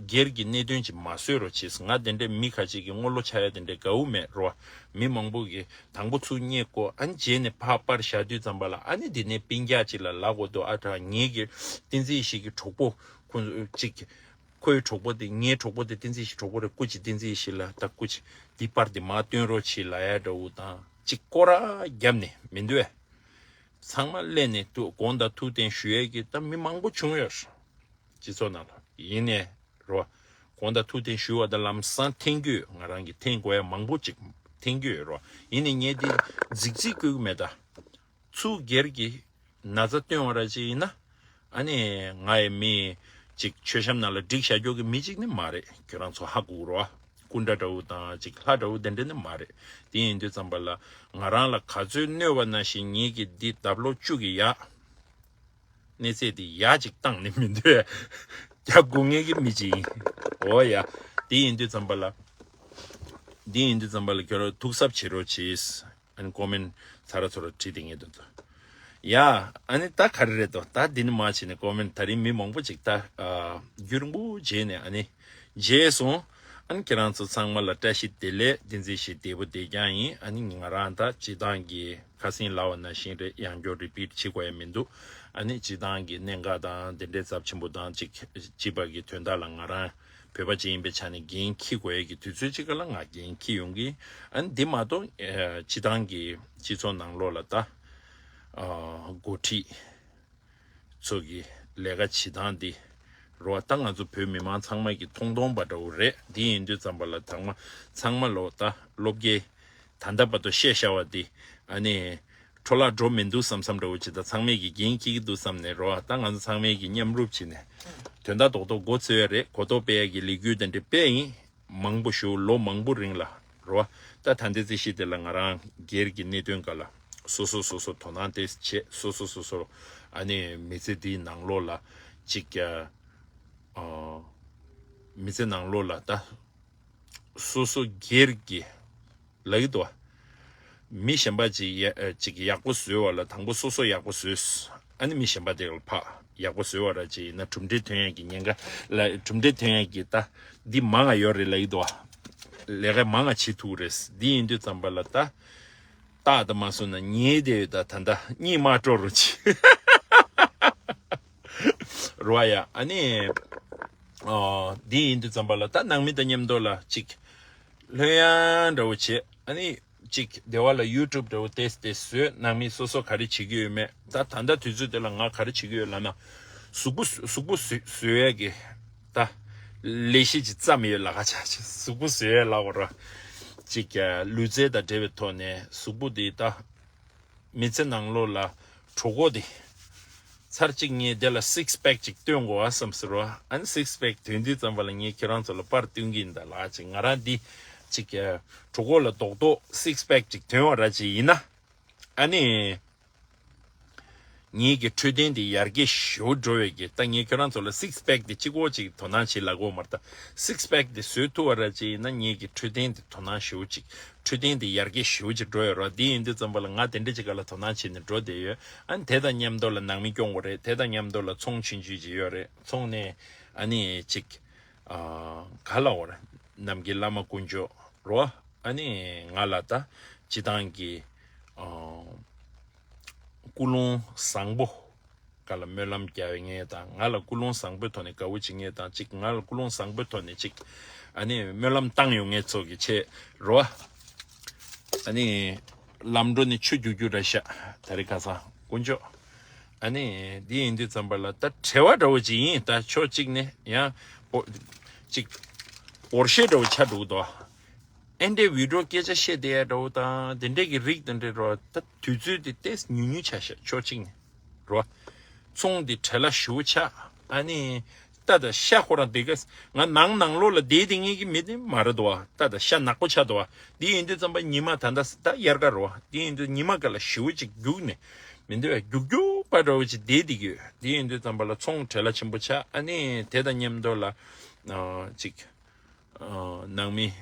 སྒེར་གྱི་གནད་དོན་ཅིག་མ་བཟོས་རོགས་བྱེད། ང་དེ་འདྲས་མི་ཁ་ཅིག་གི་དངུལ་ལོ་ཆགས་ཡ་དེ་འདྲས་དགའ་བོ་མེད་རོ། མི་མང་པོ་གིས་དང་པོ་ཚུར་བསྙད་བཀོ་ཨ་ནི་རྗེས་ནས་ཕར་པར་བཞག་དུས་ཙམ་པ་ལ་ཨ་ནི་དེ་ནས་སྤུན་ཀྱག་ཅིག་ལ་ལབ་དགོས་འདུག་ཨ་དྲག་ངེད་ཀྱི་བསྟན་འཛིན་ཡེ་ཤེས་ཀྱི་གྲོགས་པོ་ཁོ་ཅིག་ཁོའི་གྲོགས་པོ་དེ་ངའི་གྲོགས་པོ་དེ་བསྟན་འཛིན་ཡེ་ཤེས་གྲོགས་པོ་རེད། སྐུ་མཁྱེན་བསྟན་འཛིན་ཡེ་ཤེས་ལ་ད་སྐུ་མཁྱེན་འདི་པར་འདི་མར་སྟོན་རོགས་བྱེད་ལབ་ཡ་འདྲ་བོ་དང་ཅིག་སྐོར་ར་བརྒྱབ་ནས་མི་འདུག་ཨེ། ཚང་མ་སླེབས་ནས་ཐུགས་དགོངས་དག་ཐུགས་བསྟན་ཞུ་ཡས་ཀྱི་ད་མི་མང་པོ་བྱུང་ཡོད། སྤྱི་ཚོགས་ནང་ལ་ཡིན་ནས་རོ། དགོངས་དག་ཐུགས་བསྟན་ཞུ་བ་དང་ལམ་སང་འཐེན་རྒྱུ་ཡོད། ང་རང་གི་འཐེན་དགོས་ཡ་མང་པོ་ཅིག་འཐེན་རྒྱུ་ཡོད་རོ། ཡིན་ནས་ངས་འདི་རྫིག་རྫིག་བཀོད་ཀྱི་མེད་ད། ཚུར་སྒེར་གྱི་ན་ཚ་སྟོན་བ་ར་ཅིག་ཡིན་ན། ཨ་ནི་ང་ཡི་མི་ཅིག་མཆོད་བཤམས་ནང་ལ་སྒྲིག་བཞག་རྒྱུ་གི་མི་ཅིག་ནི་མ་རེད། ཁྱོད་རང་ཚོ་ཧ་གོ་རོ། སྐུ་འདྲ་འདྲ་བོ་དང་ཅིག་ལྷ་འདྲ་བོ་དེ་འདྲ་ནི་མ་རེད། དེ་ཡིན་དུས་ཙམ་པ་ལ་ང་རང་ལ་ག་ཚོད་གནོད་པ་ན་བཞིན་ངེད་ཀྱི་འདི་འདབ་ལོ་བཅུ་གི་ཡག་གནས་ཚད་འདི་ཡག་ཅིག་བཏང་ནི་མི་འདོད། རྒྱག་དགོས་ངེད་ཀྱི་མི་ཅིག་ཡིན། འོ་ཡ། དེ་ཡིན་དུས་ཙམ་པ་ལ། དེ་ཡིན་དུས་ཙམ་པ་ལ་ཁྱོད་རང་ཐུགས་གཟབ་བྱེད་རོགས་གྱིས། ཨ་ནི་ཀོ་མེན་ཚ་ར་ཚོ་ར་བྲིས་ཏེ་ངེས་དོན་དུ། ཡ། ཨ་ནི་ད་ག་རེ་རེད་དོ། ད་འདི་ནི་མ་བྱས་ནས་ཀོ་མེན་ད་རིང་མི་མང་པོ་ཅིག་ད་ཨ་རྒྱུན་རིང་པོ་རྗེས་ནས་ཨ་ནི་མཇལ་སོང་། ཨ་ནི་ཁྱེད་རང་ཚོ་ཚང་མ་ལ་བཀྲ་ཤིས་བདེ་ལེགས། བསྟན་འཛིན་ཡེ་ཤེས་བདེ་པོ་བདེ་རྐྱང་ཡིན། ཨ་ནི་ང་རང་ད་སྤྱི་བཏང་གི་ཁ་སང་ལབ་པ་ནང་བཞིན་རེད། ཡང་བསྐྱར་རི་པིཊ་བྱེད་དགོས་ཡ་མི་འདུག་ཨ་ནི་སྤྱི་བཏང་གི་གནད་འགག་དང་དེ་འདྲའི་ཚབས་ཆེན་པོ་དང་ཅིག་སྤྱི་པ་གི་དོན་དག་ལ་ང་རང་བོད་པ་ཅིག་ཡིན་པའི་ཆ་ནས་འགན་འཁྱེར་དགོས་ཡས་ཀྱི་དུས་ཚོད་ཅིག་ག་ལ་ང་འགན་འཁྱེར་ཡོང་གི། ཨ་ནི་འདི་མ་གཏོགས་ཨ་སྤྱི་བཏང་གི་སྤྱི་ཚོགས་ནང་ལོགས་ལ་ད་ཨ་འགོ་ཁྲིད་ཚོ་གི་ལས་ཀ་བྱེད་སྟངས་འདི་རོ། ད་ང་ཚོ་བོད་མི་མང་ཚང་མ་གི་མཐོང་མཐོང་པ་འདྲ་བོ་རེད། འདི་ཡིན་དུས་ཙམ་པ་ལ་དང་མ་ཚང་མ་ལོ་ད་སློབ་དགེ་ད་ལྟ་བར་དུ་བཤད་བཞག་པ་འདི་ཨ་ནི་འཕྲོ་བརླག་འགྲོ་མི་འདུག་བསམ་བསམ་འདྲ་བོ་ཅིག་ད་ཚང་མས་ཀྱི་འགན་འཁྱེར་གྱི་འདུག་བསམ་ནས་རོ། ད་ང་ཚོ་ཚང་མས་ཀྱི་མཉམ་རུབ་བྱས་ནས་དོན་དག་རྡོག་རྡོག་འགོ་ཚུགས་ཡ་རེད། གོ་རྟོགས་སྤེལ་ཡ་གི་ལས་འགུལ་དེ་འདྲ་སྤེལ་ཡིན། མང་པོ་ཞིག་ལོ་མང་པོ་རིང་ལ་རོ། ད་ད་ལྟའི་རྩིས་གཞི་དེ་ལ་ང་རང་སྒེར་གྱི་གནད་དོན་སྒང་ལ་སོ་སོ་སོ་སོ་དོ་སྣང་ཏོག་ཙམ་བྱས། སོ་སོ་སོ་སོ་ཨ་ནི་མི་ཚེ་འདིའི་ནང་ལོགས་ལ་ཅིག་ཨ་མི་ཚེ་ནང་ལོགས་ལ་ད་སོ་སོ་སྒེར་གྱི་ལབ་ཀྱི་འདུག་བ། མི་གཞན་པ་ཅིག་ཡ་ཅིག་ཡག་པོ་བཟོས་པ་ལ་དང་པོ་སོ་སོ་ཡག་པོ་བཟོས། ཨ་ནི་མི་གཞན་པ་དེ་ལ་ཕར་ཡག་པོ་བཟོས་པ་ར་ཅིག་ཡིན་ན་གྲུབ་འབྲས་ཐོན་ཡག་གི་ཉེན་ཁ་ལ་གྲུབ་འབྲས་ཐོན་ཡག་གི་ད་འདི་མང་ང་ཡོད་རེད་ལབ་ཀྱི་འདུག་བ། ལས་ཀ་མང་ང་བྱེད་ཐུབ་རེད། འདི་ཡིན་དུས་ཙམ་པ་ལ་ད་རྟགས་ད་མ་སོང་ན་ཉེས་དེ་ད་ད་ད་གཉིད་མ་སྤྲོ་རུ་ཅིག་རོ་ཡ། ཨ་ནི་ཨ་འདི་ཡིན་དུས་ཙམ་པ་ལ་ད་ནང་མི་དང་མཉམ་དུ་ལ་ཅིག་ལྷོད་ཡ་འདྲ་བོ་བྱེད། ཨ་ནི་ཅིག་སྡེ་བ་ལ་ཡུ་ཊུབ་འདྲ་བོ་ཏོག་ཙམ་བཟོས། ནང་མི་སོ་སོ་ག་རེ་བྱེད་ཀྱི་ཡོད་མེད། ད་ད་ལྟ་དུས་ཚོད་དེ་ལ་ང་ག་རེ་བྱེད་ཀྱི་ཡོད་ལབ་ན། གཟུགས་པོ་གཟུགས་པོ་བཟོ་བཟོ་ཡས་ཀྱི་ད་ལས་གཞི་ཅིག་བརྩམས་ཡོད་ལ་ཁ་ཆ་ཅིག་གཟུགས་པོ་བཟོ་ཡས་ལ་འོ་ར་ཅིག་ལུས་རྩལ་དང་འབྲེལ་བའི་ཐོག་ནས་གཟུགས་པོ་འདི་ད་མི་ཚེ་ནང་ལོགས་ལ་གྲོད་ཁོག་འདི་ ཚར་གཅིག་ངས་དེ་ལ་སིགས་པེག་ཅིག་སྟོན་དགོས་ཨ་བསམ་ཟེར་བ། ཨ་ནི་སིགས་པེག་དོན་དུས་ཙམ་པ་ལ་ངས་ཁྱེད་རང་ཚོ་ལ་པར་སྟོན་གྱི་ཡིན་ད་ལགས། ཅིག་ང་རང་འདི་ཅིག་གྲོད་ཁོག་ལ་རྡོག་རྡོག་སིགས་པེག་ཅིག་དོན་བ་ར་ཅིག་ཡིན་ན། ཨ་ནི། ངེད་ཀྱི་འཕྲོད་བསྟེན་འདི་ཡར་རྒྱས་ཞེ་པོ་འགྲོ་བའི་གི་ད་ངས་ཁྱོད་རང་ཚོ་ལ་སིགས་པེག་འདི་གཅིག་པོ་ཅིག་དོ་སྣང་བྱེད་ལབ་དགོས་མ་རེད་ད། སིགས་པེག་འདི་བཟོས་ཐུབ་པ་ར་ཅིག་ཡིན་ན་ངེད་ཀྱི་འཕྲོད་བསྟེན་འདི་དོ་སྣང་ཞེ་པོ་ཅིག་འཕྲོད་བསྟེན་འདི་ཡར་རྒྱས་ཞེ་པོ་ཅིག་འགྲོ་ཡོད་ར། འདི་ཡིན་དུས་ཙམ་པ་ལ་ང་དེ་འདྲ་ཅིག་ག་ལ་དོ་སྣང་བྱེད་ནས་འགྲོ་བསྡད་ཡོད། ཨ་ནི་དེ་དང་མཉམ་དུ་ལ་ནང་མི་སྐྱོང་དགོས་རེད། དེ་དང་མཉམ་དུ་ལ་ཚོང་ཆུང་ཆུང་ཅིག་ཡོད་རེད། ཚོང་ནས་ཨ་ནི་ཅིག་ཨ་ག་ལབ་དགོས་རེད། ནམ་མཁའི་བླ་མ་དཀོན་མཆོག་རོ། ཨ་ནི་ང་ལ་ད་སྤྱི་བཏང་གི་ཨ་ཀུན་སློང་བཟང་པོ་ག་ལ་སྨོན་ལམ་རྒྱག་ཡས་དང་། ང་ལ་ཀུན་སློང་བཟང་པོའི་ཐོག་ནས་དགའ་བོ་བྱེད་ཡས་དང་། གཅིག་ང་ལ་ཀུན་སློང་བཟང་པོའི་ཐོག་ནས་གཅིག་ཨ་ནི་སྨོན་ལམ་བཏང་ཡོང་མཁན་ཚོ་གི་ཆེད་རོ། ཨ་ནི་ལམ་འགྲོ་ནས་ཆུ་རྒྱུག་རྒྱུག་ར་ཤག་ད་རེས་ཁ་སང་དཀོན་མཆོག་ཨ་ནི་འདི་ཡིན་དུས་ཙམ་པ་ལ་ད་བྲེལ་བ་འདྲ་བོ་ཅིག་ཡིན། ད་ཕྱོགས་གཅིག་ནས་ཡང་པོ་ཅིག་འོར་ཤེས་འདྲ་བོ་ཆགས་འགྲོ་གི་འདུག་ཨེ་འདྲའི་བི་ཌིའོ་སྐད་ཆ་བཤད་བསྡད་ཡ་འདྲ་བོ་དང་དེ་འདྲས་ཀྱི་རིགས་དེ་འདྲས་རོ། ད་དུས་ཚོད་དེ་ཏོག་ཙམ་ཉུང་ཉུང་ཆགས་ཤག་ཕྱོགས་གཅིག་ནས་རོ། ཚོང་དེ་བྲེལ་བ་ཞེ་པོ་ཆགས། ཨ་ནི་རྟ་དང་ཤ་ཁོ་རང་དེ་ག་ང་ནང་ནང་ལོགས་ལ་བསྡད་བསྡད་མཁན་གྱི་མི་དེ་མ་རེད་དོ། རྟ་དང་ཤ་ནག་པོ་ཆགས་འདུག་དེ་ཡིན་དུས་ཙམ་པ་ཉི་མ་ད་ལྟ་ད་དབྱར་ཁ་རོ། དེ་ཡིན་དུས་ཉི་མ་ག་ལ་ཞེ་པོ་ཅིག་རྒྱུག་ནས་མི་འདུག་བས་རྒྱུག་རྒྱུག་པ་འདྲ་བོ་ཅིག་བསྡད་བསྡད་ཀྱི་ཡོད། དེ་ཡིན་དུས་ཙམ་པ་ལ་ཚོང་བྲེལ་བ་ཆེན་པོ་ཆགས། ཨ་ནི་དེ་དང་མཉམ་དུ་ལ་ཨ་ཅིག་ཨ་ནང་མི།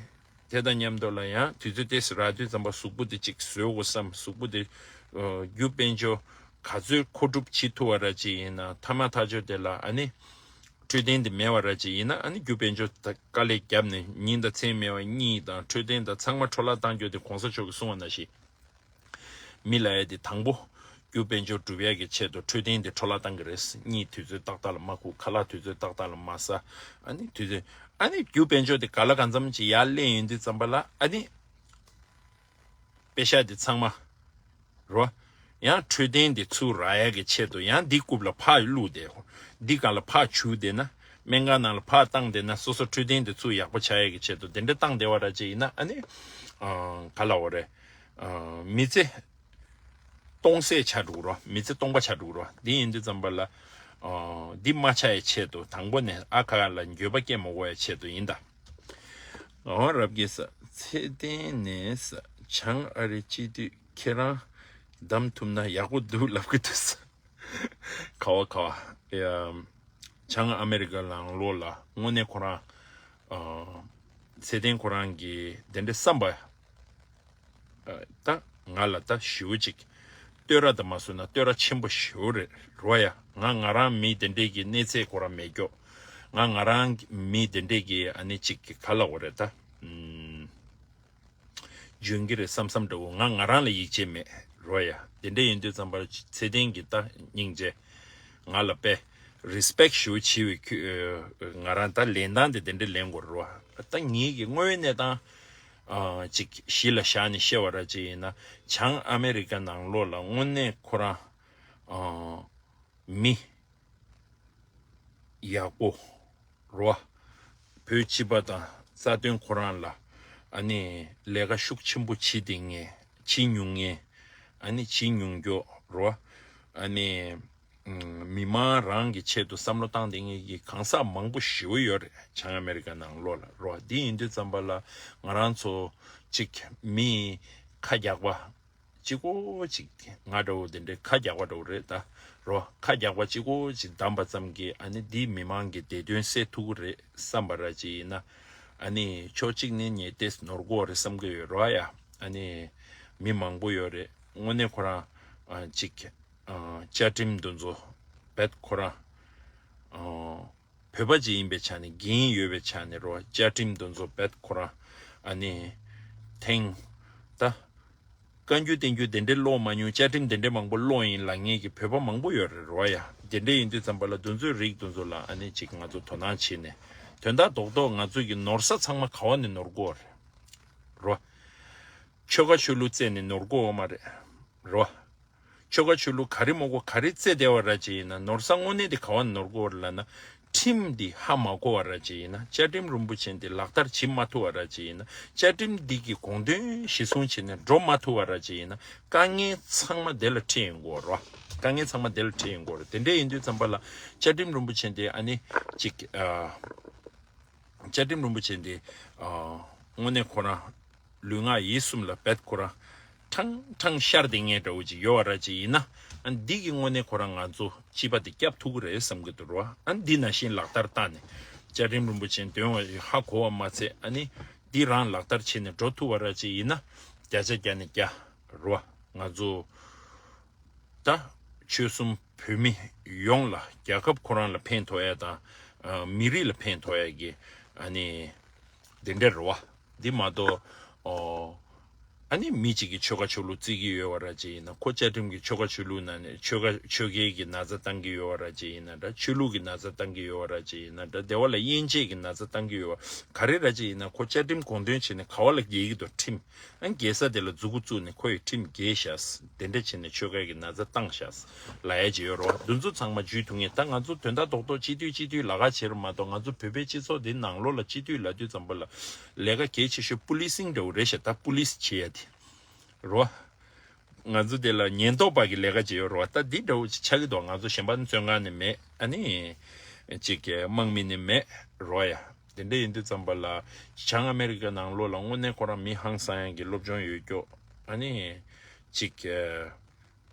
དེ་དང་མཉམ་དུ་ལ་ཡང་དུས་ཚོད་ཏོག་ཙམ་རག་དུས་ཙམ་པ་གཟུགས་པོ་དེ་གཅིག་བཟོ་དགོས་བསམ། གཟུགས་པོ་དེ་ཨ་རྒྱུ་དཔལ་འབྱོར་ག་ཚོད་མཁོ་སྒྲུབ་བྱེད་ཐུབ་པ་ར་ཅིག་ཡིན་ན། ཐ་མ་ཐག་ཆོད་དེ་ལ་ཨ་ནི་འཕྲོད་བསྟེན་དེ་མེད་པ་ར་ཅིག་ཡིན་ན། ཨ་ནི་རྒྱུ་དཔལ་འབྱོར་ད་དཀའ་ལས་བརྒྱབ་ནས་ཉིན་དང་མཚན་མེད་པ་གཉིད་དང་འཕྲོད་བསྟེན་དང་ཚང་མ་འཕྲོ་བརླག་བཏང་རྒྱུ་དེ་གོང་ས་མཆོག་གིས་གསུངས་པ་ནང་བཞིན། མི་ལ་ཡ་དེ་དང་པོ་རྒྱུ་དཔལ་འབྱོར་སྒྲུབ་ཡ་གི་ཆེད་དུ་འཕྲོད་བསྟེན་དེ་འཕྲོ་བརླག་བཏང་གི་རེད། གཉིད་དུས་ཚོད་ཏག་ཏག་ལ་མ་ཁུག་ཁ་ལག་དུས་ཚོད་ཏག་ཏག་ལ་མ་ཟ། ཨ་ནི་དུས་ཚོད་ཨ་ནི་རྒྱུ་དཔལ་འབྱོར་དེ་ག་ལ་གང་འཚམ་ཅིག་ཡར་སླེབས་ཡོང་དུས་ཙམ་པ་ལ་ཨ་ནི་པེ་ཤ་དེ་ཚང་མ་རོ། ཡང་འཕྲོད་བསྟེན་དེ་ཚུར་རག་ཡ་གི་ཆེད་དུ་ཡང་འདི་རྐུབ་ལ་ཕར་བླུགས་ཏེ། འདི་སྒང་ལ་ཕར་བྱུགས་བསྡད་ན། སྨན་ཁང་ནང་ལ་ཕར་བཏང་བསྡད་ན། སོ་སོ་འཕྲོད་བསྟེན་དེ་ཚུར་ཡག་པོ་ཆགས་ཡ་གི་ཆེད་དུ་དེ་འདྲ་བཏང་བསྡད་པ་ར་ཅིག་ཡིན་ན། ཨ་ནི་ཨ་ག་ལབ་དགོས་རེད། ཨ་མི་ཚེ་སྟོང་ཟད་ཆགས་འགྲོ་གི་རོ། མི་ཚེ་སྟོང་པ་ཆགས་འགྲོ་གི་རོ། འདི་ཡིན་དུས་ཙམ་པ་ལ་ཨ་འདི་མ་ཆགས་ཡའི་ཆེད་དུ་དང་པོ་ནས་ཨ་ཁ་ལ་འགྱོད་པ་སྐྱེ་མ་དགོས་ཡའི་ཆེད་དུ་ཡིན་ད། འོ་རབ་དགེ་ས་ཚེ་བརྟན་ནས་ས་བྱང་ཨ་རི་སྤྱི་འཐུས་ཁྱེད་རང་བདམས་ཐུབ་ན་ཡག་པོ་འདུག་ལབ་གི་འདུག་ས། ག་བ་ག་བ་ཡ། བྱང་ཨ་མེ་རི་ཀ་ནང་ལོགས་ལ་དངོས་གནས་ཁོ་རང་ཨ་ཚེ་བརྟན་ཁོ་རང་གི་དེ་འདྲའི་བསམ་པ་ཨ་ད་ང་ལ་ད་ཞེ་པོ་ཅིག་བསྟོད་ར་ད་མ་བཟོས་ན་བསྟོད་ར་ཆེན་པོ་ཞེ་པོ་རེད་རོ་ཡ། ང་ང་རང་མི་དེ་འདྲའི་གི་གནས་ཚད་ཁོ་རང་མེད་ཀྱོག་ང་ང་རང་མི་དེ་འདྲའི་གི་ཨ་ནི་ཅིག་ག་ལབ་དགོས་རེད་ད། ཨུམ། འཇོན་གྱི་རེད་བསམ་བསམ་འདྲ་བོ། ང་ང་རང་ལ་ཡིད་ཆེས་མེད་རོ་ཡ། དེ་འདྲ་ཡིན་དུས་ཙམ་པར་ཚེ་བརྟན་གྱི་ད་སྙིང་རྗེ་ང་ལ་དཔེ་རི་སི་པེག་ཞེ་པོ་བྱེད་པའི་ཁུ་ང་རང་ད་ལེན་སྟངས་དེ་དེ་འདྲ་ལེན་དགོས་རོ། ད་ངེད་ཀྱི་དངོས་ཡོད་གནས་སྟངས་ཨ་ཅིག་གཞི་ལ་བཞག་ནས་བཤད་པ་ར་ཅིག་ཡིན་ན། བྱང་ཨ་མེ་རི་ཀ་ནང་ལོགས་ལ་དངོས་གནས་ཁོ་རང་ཨ་མི་ཡག་པོ་རོ། བོད་སྤྱི་པ་དང་རྩ་དོན་ཁོ་རང་ལ་ཨ་ནི་ལས་ཀ་ཤུགས་ཆེན་པོ་བྱེད་བསྡད་མཁན་བྱེད་མྱོང་མཁན་ཨ་ནི་བྱེད་མྱོང་མགྱོགས་རོ། ཨ་ནི་ཨམ་མི་མང་རང་གི་ཆེད་དུ་བསམ་བློ་བཏང་བསྡད་མཁན་གྱི་གང་ཟག་མང་པོ་ཞེ་པོ་ཡོད་རེད། བྱང་ཨ་མེ་རི་ཀ་ནང་ལོགས་ལ་རོ། འདི་ཡིན་དུས་ཙམ་པ་ལ་ང་རང་ཚོ་གཅིག་མི་ཁ་རྒྱག་པ། གཅིག་པོ་གཅིག་ང་འདྲ་བོ་དེ་འདྲའི་ཁ་རྒྱག་པ་འདྲ་བོ་རེད་ད་རོ། ཁ་རྒྱག་པ་གཅིག་པོ་གཅིག་བདམས་པ་ཙམ་གྱིས་ཨ་ནི་འདིས་མི་མང་གི་བདེ་དོན་སེལ་ཐུབ་ཀྱི་རེད་བསམ་པ་ར་ཅིག་ཡིན་ན། ཨ་ནི་ཕྱོགས་གཅིག་ནས་ངས་ཏོག་ཙམ་ནོར་གོ་རེད་བསམ་གྱི་ཡོད་རོ་ཡ། ཨ་ནི་མི་མང་པོ་ཡོད་རེད། དངོས་གནས་ཁོ་རང་ཨ་གཅིག་ཨ་བཅའ་ཁྲིམས་འདི་ཚོ་བེད་ཁོ་རང་ཨ་བོད་པ་ཅིག་ཡིན་པའི་ཆ་ནས། འགན་ཡོད་པའི་ཆ་ནས་རོ། བཅའ་ཁྲིམས་འདི་ཚོ་བེད་ཁོ་རང་ཨ་ནི་ཐེངས་ད་བཀའ་འགྱུར་བསྟན་འགྱུར་དེ་འདྲའི་ཀློག་མ་མྱོང་། བཅའ་ཁྲིམས་དེ་འདྲའི་མང་པོ་ཀློག་ཡིན་ལབ་མཁན་གྱི་བོད་པ་མང་པོ་ཡོད་རེད་རོ་ཡ། དེ་འདྲ་ཡིན་དུས་ཙམ་པ་ལ་འདི་ཚོའི་རིགས་འདི་ཚོ་ལ་ཨ་ནི་ཅིག་ང་ཚོ་དོ་སྣང་བྱས་ནས། དོན་དག་རྡོག་རྡོག་ང་ཚོ་གི་ནོར་ས་ཚང་མ་ག་བ་ནས་ནོར་གོ་རེད་རོ། ཆོལ་ཁ་ཆོས་ལུགས་རྩད་ནས་ནོར་གོ་མ་རེད་རོ། ཆོལ་ཁ་ཆོས་ལུགས་ག་རེ་མོ་གོ་ག་རེ་རྩེ་བདེ་བ་ར་ཅིག་ཡིན་ན། ནོར་ས་དངོས་གནས་དེ་ག་བ་ནོར་གོ་ར་ལབ་ན། ཁྲིམས་འདི་ཧ་མ་གོ་བ་ར་ཅིག་ཡིན་ན། བཅའ་ཁྲིམས་རིན་པོ་ཆེ་འདི་ལག་བསྟར་བྱེད་མ་ཐུབ་བ་ར་ཅིག་ཡིན་ན། བཅའ་ཁྲིམས་འདི་གི་དགོངས་དོན་གཞི་བཟུང་བྱས་ནས་འགྲོ་མ་ཐུབ་བ་ར་ཅིག་ཡིན་ན། དཀའ་ངལ་ཚང་མ་དེ་ལ་འཕྲད་ཡོང་གོ་ར། དཀའ་ངལ་ཚང་མ་དེ་ལ་འཕྲད་ཡོང་གི་ཡོད་རེད། དེ་འདྲ་ཡིན་དུས་ཙམ་པ་ལ་བཅའ་ཁྲིམས་རིན་པོ་ཆེ་འདི་ཨ་ནི་ཅིག་ཨ། བཅའ་ཁྲིམས་རིན་པོ་ཆེ་འདི་ཨ་དངོས་གནས་ཁོ་རང་ལུས་ངག་ཡིད་གསུམ་ལ་རྦད་ཁོ་རང་ཁྲང་ཁྲང་ཤར་བསྡད་མཁན་འདྲ་བོ་ཅིག་ཡོད་པ་ར་ཅིག་ཡིན་ན། ཨ་འདི་གི་དངོས་གནས་ཁོ་རང་ང་ཚོ་སྤྱི་པ་དེ་སྐྱབས་ཐུབ་ཀྱི་རེད་བསམ་གྱི་འདུག་རོ། ཨ་འདི་ནང་བཞིན་ལག་བསྟར་བཏང་ནས་བཅའ་ཁྲིམས་རིན་པོ་ཆེ་འདོན་བ་ཧ་གོ་བ་མ་ཚད། ཨ་ནི་འདི་རང་ལག་བསྟར་བྱས་ནས་འགྲོ་ཐུབ་པ་ར་ཅིག་ཡིན་ན་བརྒྱ་ཆ་བརྒྱ་ནས་བརྒྱ་རོ། ང་ཚོ་ད་ཆོལ་གསུམ་བོད་མི་ཡོངས་ལ་རྒྱལ་ཁབ་ཁོ་རང་ལ་ཕན་ཐོགས་ཡ་དང་། ཨ་མི་རིགས་ལ་ཕན་ཐོགས་ཡ་གི་ཨ་ནི་འདི་འདྲ་རེད་བ། འདི་མ་གཏོགས་ཨོ་ཨ་ནི་མི་གཅིག་གིས་ཆོལ་ཁ་ཆོས་ལུགས་བརྩི་གི་ཡོད་པ་ར་ཅིག་ཡིན་ན། ཁོ་བཅའ་ཁྲིམས་ཀྱི་ཆོལ་ཁ་ཆོས་ལུགས་ནང་ནས་ཆོལ་ཁ་ཆོལ་ཁའི་གི་ན་ཚ་བཏང་གི་ཡོད་པ་ར་ཅིག་ཡིན་ན་འདྲ། ཆོས་ལུགས་ཀྱི་ན་ཚ་བཏང་གི་ཡོད་པ་ར་ཅིག་ཡིན་ན་འདྲ། དེ་བ་ལ་དབྱེ་འབྱེད་ཀྱི་ན་ཚ་བཏང་གི་ཡོད་པ་ག་རེ་ར་ཅིག་ཡིན་ན། ཁོ་བཅའ་ཁྲིམས་དགོངས་དོན་བྱས་ནས་ག་བ་ལ་འགེལ་གྱི་འདུག་ཁྲིམས། ཨ་འགེལ་ས་དེ་ལ་མཛུ་གུ་བཙུགས་ནས་ཁོ་ཡི་ཁྲིམས་འགེལ་བཞག་དེ་འདྲ་བྱས་ནས་ཆོལ་ཁ་གི་ན་ཚ་བཏང་བཞག་ལབ་ཡ་ཅིག་ཡོད་རེད་བ། འདི་ཚོ་ཚང་མ་འཇུས་ཐུབ་ངེས། ད་ང་ཚོ་དོན་དག་རྡོག་རྡོག་སྤྱི་འཐུས་སྤྱི་འཐུས་ལབ་ཁ་བྱེད་རེད་མ་གཏོགས། ང་ཚོ་བོད་པའི་སྤྱི་ཚོགས་འདི་ནང་ལོགས་ལ་སྤྱི་འཐུས་ལབ་དུས་ཙམ་པ་ལ་ལས་ཀ་གལ་ཆེ་ཤོས་པུ་ལི་སིང་འདྲ་བོ་རེད་ཤག་ད་པུ་ལི་སི་བྱེད་ཡ་དེ་རེད་བ། ང་ཚོ་དེ་ལ་ཉེན་རྟོག་པ་གི་ལས་ཀ་བྱེད་ཡོད་རེད་བ། ད་འདི་འདྲ་བོ་ཅིག་ཆགས་ཀྱི་འདུག་ང་ཚོ་གཞན་པ་བཙོན་ཁང་ནས་མེད། ཨ་ནི་ཅིག་དམག་མི་ནས་མེད་རེད་བ་ཡ། དེ་འདྲ་ཡིན་དུས་ཙམ་པ་ལ་བྱང་ཨ་མེ་རི་ཀ་ནང་ལོགས་ལ་དངོས་གནས་ཁོ་རང་མི་ཧང་སང་ཡ་གི་སློབ་སྦྱོང་ཡོད་ཀྱོག་ཨ་ནི་ཅིག་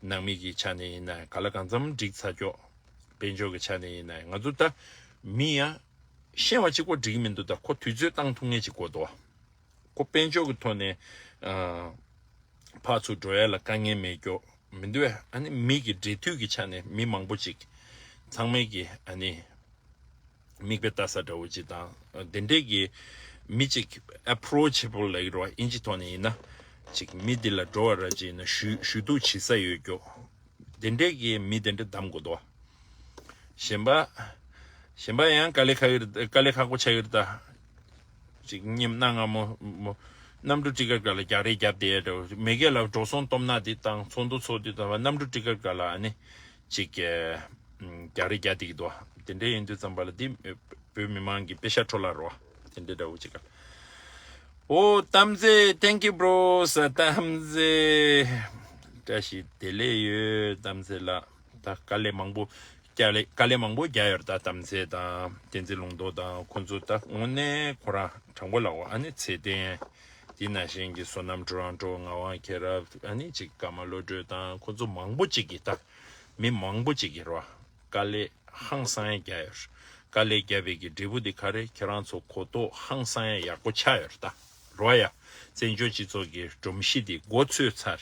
ནང་མི་གི་ཆ་ནས་ཡིན་ན་ག་ལ་གང་འཚམ་འགྲིག་ཚར་ཀྱོག་དཔལ་འབྱོར་གི་ཆ་ནས་ཡིན་ན་ང་ཚོ་ད་མི་ཡ་ཤེས་པ་གཅིག་པོ་འགྲིག་གི་མི་འདུག་ད་ཁོ་དུས་ཚོད་བཏང་ཐུབ་ངེས་ཅིག་དགོས་འདུག་ཁོ་དཔལ་འབྱོར་གྱི་ཐོག་ནས་ཨ་ཕར་ཚུར་འགྲོ་ཡ་ལ་དཀའ་ངལ་མེད་ཀྱོག་མི་འདུག་ཨ། ཨ་ནི་མི་གི་འབྲེལ་མཐུད་ཀྱི་ཆ་ནས་མི་མང་པོ་ཅིག་ཚང་མས་ཀྱི་ཨ་ནི་མིག་དཔེ་ལྟ་ས་འདྲ་བོ་ཅིག་དང་། དེ་འདྲས་ཀྱི་མི་ཅིག་ཨེ་པོ་རོ་ཆེ་བལ་ལབ་ཀྱི་རེད་བ། ཨིན་ཇི་ཐོག་ནས་ཡིན་ན་ཅིག་མི་འདི་ལ་འགྲོ་བ་ར་ཅིག་ཡིན་ན་ཞུ་ཞུ་གཏུག་བྱེད་ས་ཡོད་ཀྱོག་དེ་འདྲས་ཀྱི་མི་དེ་འདྲས་བདམས་དགོས་འདུག་གཞན་པ། གཞན་པ་ཡང་དཀའ་ལས་ཁག་གི་རེད། དཀའ་ལས་ཁག་པོ་ཆགས་ཀྱི་རེད་ད། ཅིག་སྙེམས་གནའ་སྔ་མོ་མོ། གནམ་གྲུ་ཊི་ཀཊ་སྒང་ལ་རྒྱག་རེས་རྒྱབ་བསྡད་ཡ་འདྲ་བོ། མི་སྒེར་ལ་འགྲོ་སོང་སྟོབས་ན་དེ་དང་ཚོགས་འདུ་ཚོགས་དུས་ཙམ་པ་གནམ་གྲུ་ཊི་ཀཊ་སྒང་ལ་ཨ་ནི་ཅིག་རྒྱག་རེས་རྒྱག་བསྡད་ཀྱི་འདུག་དེ་འདྲས་ཡིན་དུས་ཙམ་པ་ལ་འདི་བོད་མི་མང་གི་དཔེ་ཤ་འཕྲོ་བརླག་རེད་བ། དེ་འདྲས་འདྲ་བོ་ཅིག་ག་ཨོ་གཏམ་ཚེ། Thank you bro. ས་གཏམ་ཚེ། བཀྲ་ཤིས་བདེ་ལེགས་ཡོད་གཏམ་ཚེ་ལགས། ད་དཀའ་ལས་མང་པོ་རྒྱག་ལས་དཀའ་ལས་མང་པོ་རྒྱག་ཡོད་རེད། ད་གཏམ་ཚེ་དང་བསྟན་འཛིན་ལུང་རྟོགས་དང་ཁོང་ཚོ་ད་དངོས་གནས་ཁོ་རང་དྲང་པོ་ལབ་དགོས། ཨ་ནི་ཚེ་བརྟན་དེ་ནང་བཞིན་གྱི་བསོད་ནམས་ཊོ་རོན་ཊོ། ངག་དབང་མཁྱེན་རབ། ཨ་ནི་ཅིག་ཀརྨ་བློ་གྲོས་དང་ཁོང་ཚོ་མང་པོ་ཅིག་གིས་ད་མི་མང་པོ་ཅིག་གིས་རོ། དཀའ་ལས་ཧང་སང་ཡ་རྒྱག་ཡོད། དཀའ་ལས་བརྒྱབ་པའི་གི་འབྲས་བུ་དེ་ག་རེ། ཁྱེད་རང་ཚོ་གོ་རྟོགས་ཧང་སང་ཡ་ཡག་པོ་ཆགས་ཡོད་རེད་ད། རོ་ཡ། བཙན་བྱོལ་སྤྱི་ཚོགས་ཀྱི་སྒྲོམ་གཞི་དེ་མགོ་ཚོས་ཚར།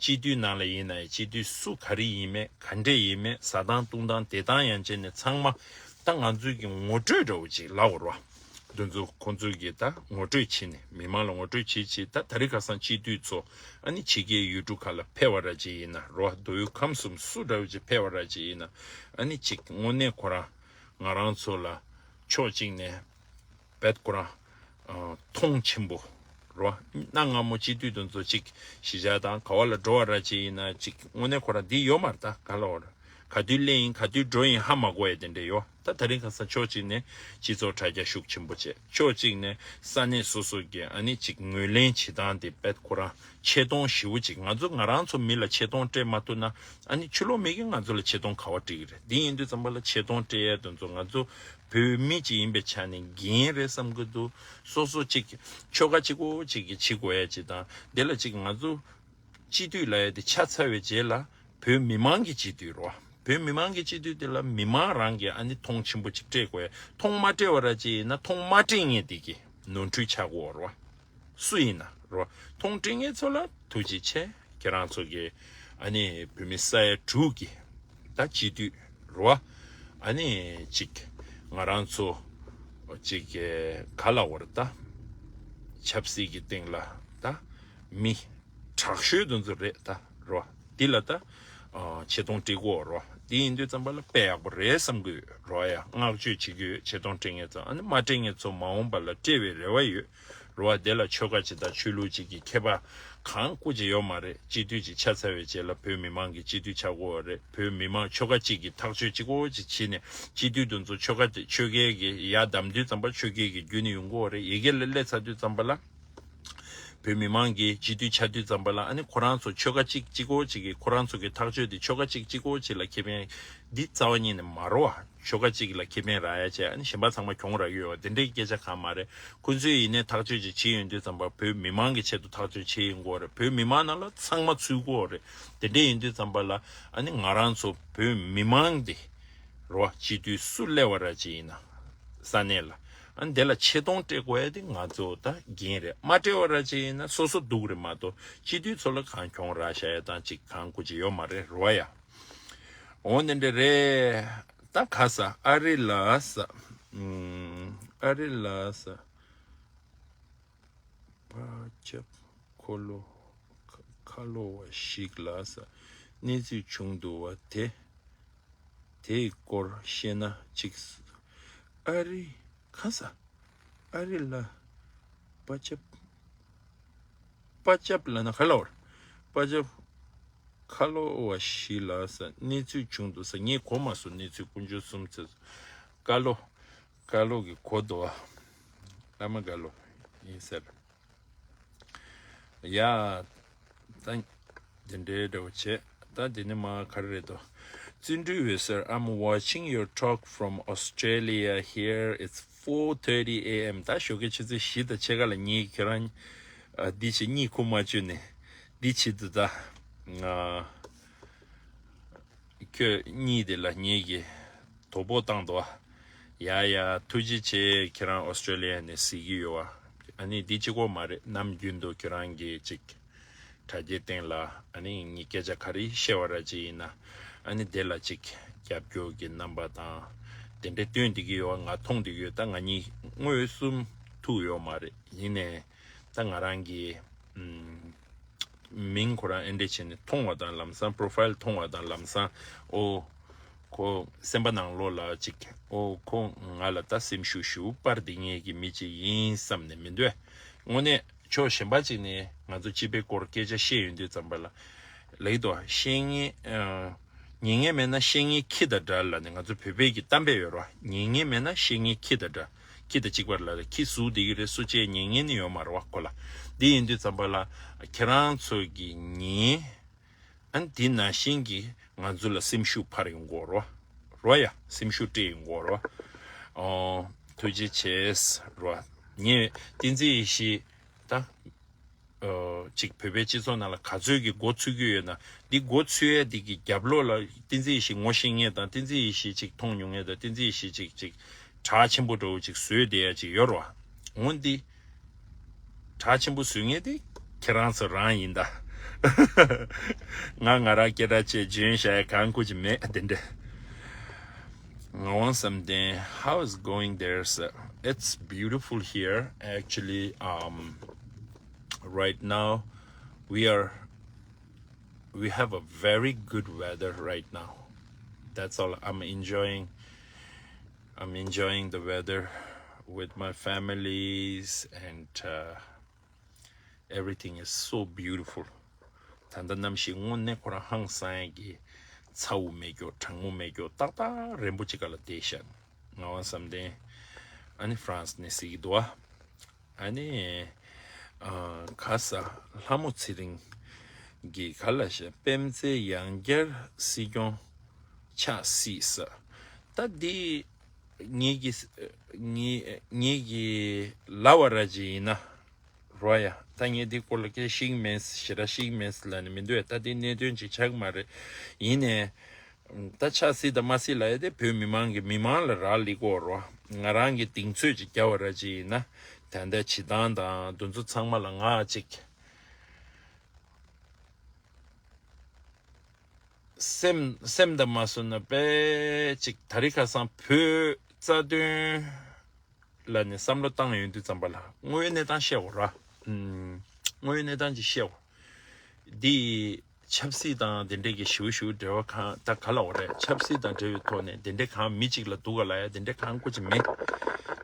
སྤྱི་འཐུས་ནང་ལ་ཡིན་ན་ཡང་སྤྱི་འཐུས་སུ་ག་རེ་ཡིན་མེད་ག་འདྲས་ཡིན་མེད་བཟའ་སྟངས་བཏུང་སྟངས་བསྡད་སྟངས་ཡན་ཆད་ནས་ཚང་མ་ད་ང་ཚོའི་གི་ངོ་སྤྲོད་འདྲ་བོ་ཅིག་ལབ་དགོས་རེད་བ། འདི་ཚོ་ཁོང་ཚོའི་གི་ད་ངོ་སྤྲོད་བྱས་ནས་མི་མང་ལ་ངོ་སྤྲོད་བྱེད་བྱེད། ད་དེ་རིང་ཁ་སང་སྤྱི་འཐུས་ཚོ་ཨ་ནི་ཕྱི་རྒྱལ་ཡུལ་གྲུ་ཁག་ལ་ཕེབས་པ་ར་ཅིག་ཡིན་ན་རོ། མདོ་དབུས་ཁམས་གསུམ་སུ་འདྲ་བོ་ཅིག་ཕེབས་པ་ར་ཅིག་ཡིན་ན་ཨ་ནི་ཅིག་དངོས་གནས་ཁོ་རང་ང་རང་ཚོ་ལ་ཕྱོགས་གཅིག་ནས་རྦད་ཁོ་རང་ཨ་མཐོང་ཆེན་པོ་རོ། གནའ་སྔ་མོ་སྤྱི་འཐུས་དེ་ཚོ་ཅིག་གཞིས་ཆགས་དང་ག་བ་ལ་འགྲོ་བ་ར་ཅིག་ཡིན་ན་ཅིག་དངོས་གནས་ཁོ་རང་འདི་ཡོད་མ་རེད། ད་ག་ལ་བ་ར་ག་དུས་སླེབས་ཡིན་ག་དུས་འགྲོ་ཡིན་ཧ་མ་གོ་ཡ་དེ་འདྲ་ཡོད། ད་དེ་རིང་ཁ་སང་ཕྱོགས་གཅིག་ནས་སྤྱི་ཚོགས་དྲ་རྒྱ་ཤུགས་ཆེན་པོ་བྱས། ཕྱོགས་གཅིག་ནས་ས་གནས་སོ་སོ་གི་ཨ་ནི་ཅིག་ངོས་ལེན་བྱེད་སྟངས་དེ་རྦད་ཁོ་རང་ཆེ་མཐོང་ཞེ་པོ་ཅིག་ང་ཚོ་ང་རང་ཚོ་མི་ལ་ཆེ་མཐོང་སྤྲད་མ་ཐུབ་ན་ཨ་ནི་ཕྱི་ལོགས་མི་གིས་ང་ཚོ་ལ་ཆེ་མཐོང་ག་བ་སྤྲད་ཀྱི་རེད། འདི་ཡིན་དུས་ཙམ་པ་ལ་ཆེ་མཐོང་སྤྲད་ཡ་དེ་ཚོ་ང་ཚོ་བོད་མི་ཅིག་ཡིན་པའི་ཆ་ནས་འགན་རེད་བསམ་གྱི་འདུག་སོ་སོ་ཅིག་ཆོལ་ཁ་གཅིག་པོ་ཅིག་གིས་བྱེད་དགོས་ཡ་ཅིག་དང་། དེ་ལ་ཅིག་ང་ཚོ་སྤྱི་འཐུས་ལབ་ཡ་དེ་ཆགས་ཚར་བའི་རྗེས་ལ་བོད་མི་མང་གི་སྤྱི་འཐུས་རེད་བ། བོད་མི་མང་གི་སྤྱི་འཐུས་དེ་ལ་མི་མང་རང་གིས་ཨ་ནི་མཐོང་ཆེན་པོ་ཅིག་སྤྲད་དགོས་ཡ། མཐོང་མ་སྤྲད་པ་ར་ཅིག་ཡིན་ན་མཐོང་མ་སྤྲད་མཁན་དེ་གི་ནོར་འཁྲུལ་ཆགས་ཀྱི་ཡོད་རེད་བ། སུ་ཡིན་ན་རོ། མཐོང་སྤྲད་མཁན་ཚོ་ལ་ཐུགས་རྗེ་ཆེ། ཁྱེད་རང་ཚོ་གི་ཨ་ནི་བོད་མི་ས་ཡ་དྲུག་གི་ད་སྤྱི་འཐུས་རོ། ཨ་ནི་ཅིག་ང་རང་ཚོ་ཅིག་ག་ལ་བར་ད་ཆབ་སྲིད་ཀྱི་སྟེང་ལ་ད་མི་དྲག་ཤོས་དེ་ཚོ་རེད་ད་རོ། འདི་ལ་ད་ཨ་ཆེ་མཐོང་སྤྲད་དགོས་རོ། འདི་ཡིན་དུས་ཙམ་པ་ལ་དཔེ་ཡག་པོ་རེད་བསམ་གི་ཡོད་རོ། ཡ་བསྔགས་བརྗོད་བྱེད་ཀྱི་ཡོད། ཆེ་མཐོང་སྤྲད་མཁན་ཚོ། ཨ་ནི་མ་སྤྲད་མཁན་ཚོ་མ་འོངས་པ་ལ་སྤྲད་པའི་རེ་བ་ཡོད་རོ། བ། དེ་ལ་ཆོལ་ཁ་ཅིག་དང་ཆོས་ལུགས་ཅིག་གི་ཁྱད་པར་གང་སྐུ་ཅིག་ཡོད་མ་རེད། སྤྱི་འཐུས་ཅིག་ཆགས་ཚར་བའི་རྗེས་ལ་བོད་མི་མང་གི་སྤྱི་འཐུས་ཆགས་ཀྱི་ཡོད་རེད། བོད་མི་མང་ཆོལ་ཁ་ཅིག་གི་ཐག་གཅོད་གཅིག་པོ་ཅིག་བྱས་ནས་སྤྱི་འཐུས་དེ་ཚོ་ཆོལ་ཁ་ཆོལ་ཁའི་གི་ཡར་བདམས་དུས་ཙམ་པ་ཆོལ་ཁའི་གི་བརྒྱུད་ནས་ཡོང་གི་ཡོད་རེད། ཡ་གི་ལ་སླེབས་ཚར་དུས་ཙམ་པ་ལ་ བོད་མི་མང་གི་སྤྱི་འཐུས་ཆགས་དུས་ཙམ་པ་ལ་ཨ་ནི་ཁོ་རང་ཚོ་ཆོལ་ཁ་གཅིག་གཅིག་པོ་གཅིག་གིས་ཁོ་རང་ཚོ་གི་ཐག་གཅོད་དེ་ཆོལ་ཁ་གཅིག་གཅིག་པོ་གཅིག་ལ་ཁེ་ཕན། འདི་རྩ་བ་ཉིད་ནས་མ་རོ་བ། ཆོལ་ཁ་གཅིག་ལ་ཁེ་ཕན་རག་ཡ་བྱས་ཨ་ནི་གཞན་པ་ཚང་མ་གྱོང་རག་གི་ཡོད་བ། དེ་འདྲའི་སྐད་ཆ་གང་མ་རེད། ཁོ་ཚོས་ཡིན་ནའི་ཐག་གཅོད་ཅིག་བྱེད་ཡོང་དུས་ཙམ་པ་བོད་མི་མང་གི་ཆེད་དུ་ཐག་གཅོད་བྱེད་ཡིན་དགོས་རེད། བོད་མི་མང་ནང་ལ་ཚང་མ་ཚུད་དགོས་རེད། དེ་འདྲ་ཡིན་དུས་ཙམ་པ་ལ་ཨ་ནི་ང་རང་ཚོ་བོད་མི་མང་དེ་རོ་བ། སྤྱི་འཐུས་སུ་སླེབས་པ་ར་ཅིག་ཡིན་ན་ས་གནས་ལ་ཨ་ནི་དེ་ལ་ཆེ་མཐོང་སྤྲད་དགོས་ཡ་དེ་ང་ཚོ་ད་འགན་རེད། མ་སྤྲད་པ་ར་ཅིག་ཡིན་ན་སོ་སོ་སྡུག་རེད་མ་གཏོགས་སྤྱི་འཐུས་ཚོ་ལ་གང་གྱོང་རག་བཞག་ཡ་དང་ཅིག་གང་དགོས་ཅིག་ཡོད་མ་རེད་རོ་བ་ཡ། འོ་ནི་འདྲ་རེད། ད་ག་ས་ཨ་རི་ལ་ས། ཨུམ། ཨ་རི་ལ་ས། པ་ཅབ་ཁ་ལོ། ཁ་ལོ་བ་ཞིག་ལ་ས། གནས་ཚུལ་བྱུང་འདུག་བ་དེ། དེའི་སྐོར་བཤད་ན་ཅིག་ཨ་རི། ག་ས། ཨ་རི་ལ། པ་ཅབ། པ་ཅབ་ལ་ན་ག་ལ་བར། པ་ཅབ། ཁ་ལོ་བ་ཞིག་ལ་ས་གནས་ཚུལ་བྱུང་འདུག་ས། ངས་གོ་མ་སོང་། གནས་ཚུལ་དཀོན་མཆོག་གསུམ་ཚེ། ཀ་ལོ། ཀ་ལོ་གི་གོ་འདུག་ཨ། བླ་མ་ཀ་ལོ་ཡིན་ཟེར། ཡ། ད་དེ་འདྲའི་འདྲ་བོ་བྱས། ད་དེ་ནི་མ་ག་རེ་རེད་དོ། བརྩོན་འགྲུས་འོད་ཟེར། I'm watching your talk from Australia. Here it's four thirty a.m. ད་ཞོགས་ཀའི་ཆུ་ཚོད་བཞི་དང་ཕྱེད་ཀ་ལ་ངས་ཁྱེད་རང་ཨ་འདི་བྱེད་གཉིད་ཁུག་མ་བཅུག་ནས་འདི་བྱེད་དུ་ད་ང་ཁྱོད་གཉིད་དེ་ལ་ངེད་ཀྱིས་དོ་ཕོག་བཏང་འདུག་ཨ། ཡ་ཡ་ཐུགས་རྗེ་ཆེ། ཁྱེད་རང་ཨོ་སི་ཀྲོ་ལི་ཡ་ནས་གཟིགས་ཀྱི་ཡོད་ཨ། ཨ་ནི་འདི་གཅིག་པོ་མ་རེད། ནམ་རྒྱུན་དུ་ཁྱོད་རང་གིས་ཅིག་དྲ་རྒྱའི་སྟེང་ལ་ཨ་ནི་ངས་སྐད་ཆ་ག་རེ་བཤད་པ་ར་ཅིག་ཡིན་ན་ཨ་ནི་དེ་ལ་ཅིག་རྒྱབ་སྐྱོར་གྱི་རྣམ་པ་དང་དེ་འདྲ་སྟོན་བསྡད་ཀྱི་ཡོད་ཨ། ང་མཐོང་བསྡད་ཀྱི་ཡོད། ད་ང་གཉིས་དངོས་སུ་ཐུག་ཡོད་མ་རེད། ཡིན་ནའི་ད་ང་རང་གི་ཨམ། མིང་ཁོ་རང་ཨེ་འདྲས་བྱས་ནས་མཐོང་བ་དང་ལམ་སང་པོ་རོ་ཕ་ཡིལ་མཐོང་བ་དང་ལམ་སང་ཨོ། ཁོ་སེམས་པ་ནང་ལོགས་ལ་ཅིག་ཨོ་ཁོ་ང་ལ་ད་སེམས་ཤུགས་ཞུ་སྤར་བསྡད་མཁན་གྱི་མི་ཅིག་ཡིན་བསམ་ནས་མི་འདོད། དངོས་གནས་ཕྱོགས་གཞན་པ་ཅིག་ནས་ང་ཚོ་སྤྱི་པའི་སྐོར་སྐད་ཆ་བཤད་ཡོང་དུས་ཙམ་པ་ལ་ལེགས་དོ་བཤད་མཁན། ཉན་མཁན་མེད་ན་བཤད་མཁན་ཁྱི་དང་འདྲ་ལབ་ནས་ང་ཚོ་བོད་པའི་གི་གཏམ་དཔེ་ཡོད་རེད་བ། ཉན་མཁན་མེད་ན་བཤད་མཁན་ཁྱི་དང་འདྲ། ཁྱི་དང་གཅིག་པ་ལ་ཁྱི་ཟུག་བསྡད་ཀྱི་རེད། སུ་གཅིག་ཉན་མཁན་ནི་ཡོད་མ་རེད་བ་ཁོ་ལ། འདི་ཡིན་དུས་ཙམ་པ་ལ་ཁྱེད་རང་ཚོ་གི་ཉན། ཨ་ནི་འདི་ནང་བཞིན་གྱི་ང་ཚོ་ལ་སེམས་ཤུགས་འཕར་ཡོང་གི་ཡོད་རེད་བ། རེད་བ་ཡ། སེམས་ཤུགས་སྤྲད་ཡོང་གི་ཡོད་རེད་བ། ཨོ། ཐུགས་རྗེ་ཆེ། རེད་བ། ངས་བསྟན་འཛིན་ཡེ་ཤེས་ད། ཨོ། ཅིག་བོད་པའི་སྤྱི་ཚོགས་ནང་ལ་ག་ཚོད་ཀྱི་མགོ་ཚོས་ཀྱི་ཡོད་ན་འདི་མགོ་ཚོས་ཡས་འདི་གི་རྒྱབ་ལོགས་ལ་བསྟན་འཛིན་ཡེ་ཤེས་ངོ་ཤེས་མཁན་དང་བསྟན་འཛིན་ཡེ་ཤེས་ཅིག་མཐོང་མྱོང་མཁན་དང་བསྟན་འཛིན་ཡེ་ཤེས་ཅིག་ཅིག་གྲགས་ཆེན་པོ་འདྲ་བོ་ཅིག་བཟོས་བསྡད་ཡ་ཅིག་ཡོད་རེད་བ། འོ་འདི་གྲགས་ཆེན་པོ་བཟོ་མཁན་དེ་ཁྱེད་རང་ཚོ་རང་ཡིན་ད། ང་ང་རང་སྐད་གྲགས་ཆེ་འཇོན་བྱ་ཡ་གང་དགོས་ཀྱི་མེད་དེ་འདྲ། ངག་དབང་བསམ་གཏན། How is going there, sir? It's beautiful here, actually. Um, right now, we are we have a very good weather right now. That's all. I'm enjoying. I'm enjoying the weather with my families, and uh, everything is so beautiful. ད་ལྟ་གནམ་གཤིས་དངོས་གནས་ཁོ་རང་ཧང་སང་ཡག་གི། ཚ་བོ་མེད་རྒྱུ་གྲང་མོ་མེད་རྒྱུ་ཏག་ཏག་རན་པོ་ཅིག་ག་ལ་བསྡད་ཤག་ངག་དབང་བསམ་གཏན། ཨ་ནི་ཧྥ་རན་སི་ནས་གཟིགས་ཀྱི་འདུག་ཨ། ཨ་ནི། ཨ། ག་ས་ལྷ་མོ་ཚེ་རིང་གིས་ག་ལ་ཤ་པད་ཚལ་ཡང་བསྐྱར་སྲིད་སྐྱོང་ཆགས་སྲིད་ས། ད་འདི་ངེད་ཀྱི་ངེད་ངེད་ཀྱི་ལབ་པ་ར་ཅིག་ཡིན་ན་རོ་ཡ། ད་ངས་འདི་སྐོར་ལ་སྐད་ཤེས་ཀྱི་མེད། ཞེ་དྲག་ཤེས་ཀྱི་མེད་ལབ་ནས་མི་འདུག་ད་འདི་གནད་དོན་ཅིག་ཆགས་ཀྱི་མ་རེད། ཡིན་ནའི། ད་ཆགས་སྲིད་དང་མ་སྲིད་ལབ་ཡ་དེ་བོད་མི་མང་གི་མི་མང་ལ་རག་ལས་ཀྱི་ཡོད་རེད་བ། ང་རང་གིས་གདེང་ཚོད་ཅིག་བརྒྱབ་པ་ར་ཅིག་ཡིན་ན་ད་ལྟ་བྱེད་སྟངས་དང་དེ་ཚོ་ཚང་མ་ལ་ང་ཅིག་སེམས་སེམས་དང་མ་བཟོ་ན་དཔེ་ཅིག་ད་རེས་ཁ་སང་བོད་རྩ་དོན་ལ་ནི་བསམ་བློ་བཏང་ཡོང་དུས་ཙམ་པ་ལ་དངོས་ཡོད་གནས་སྟངས་བཤད་དགོས་ར། ཨུམ། དངོས་ཡོད་གནས་སྟངས་ཅིག་བཤད་དགོས། འདི་ཆབ་སྲིད་དང་དེ་འདྲས་ཀྱི་ཞེ་པོ་ཞེ་པོ་འབྲེལ་བ་གང་ད་ག་ལ་འོ་རེད། ཆབ་སྲིད་དང་འབྲེལ་བའི་ཐོག་ནས་དེ་འདྲས་གང་མི་གཅིག་ལ་སྡུག་ག་ལབ་ཡ་དེ་འདྲས་གང་དགོས་ཀྱི་མེད།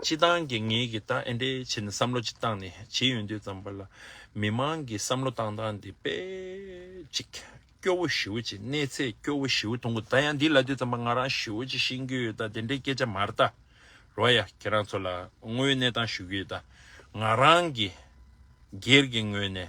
སྤྱི་བཏང་གི་ངེད་ཀྱི་ད་ཨེ་འདྲས་བྱས་ནས་བསམ་བློ་ཅིག་བཏང་ནས་བྱེད་ཡོང་དུས་ཙམ་པ་ལ་མི་མང་གི་བསམ་བློ་བཏང་སྟངས་འདི་དཔེ་ཅིག་སྐྱོ་བོ་ཞེ་པོ་ཅིག་གནས་ཚད་སྐྱོ་བོ་ཞེ་པོ་མཐོང་གི། ད་ཡང་འདི་ལབ་དུས་ཙམ་པ་ང་རང་ཞེ་པོ་ཅིག་ཤེས་ཀྱི་ཡོད་ད་དེ་འདྲའི་སྐད་ཆ་མ་རེད་ད། རོ་ཡ་ཁྱེད་རང་ཚོ་ལ་དངོས་ཡོད་གནས་སྟངས་ཞུ་གི་ཡོད་ད། ང་རང་གི་ སྒེར་གྱི་ངོས་ནས་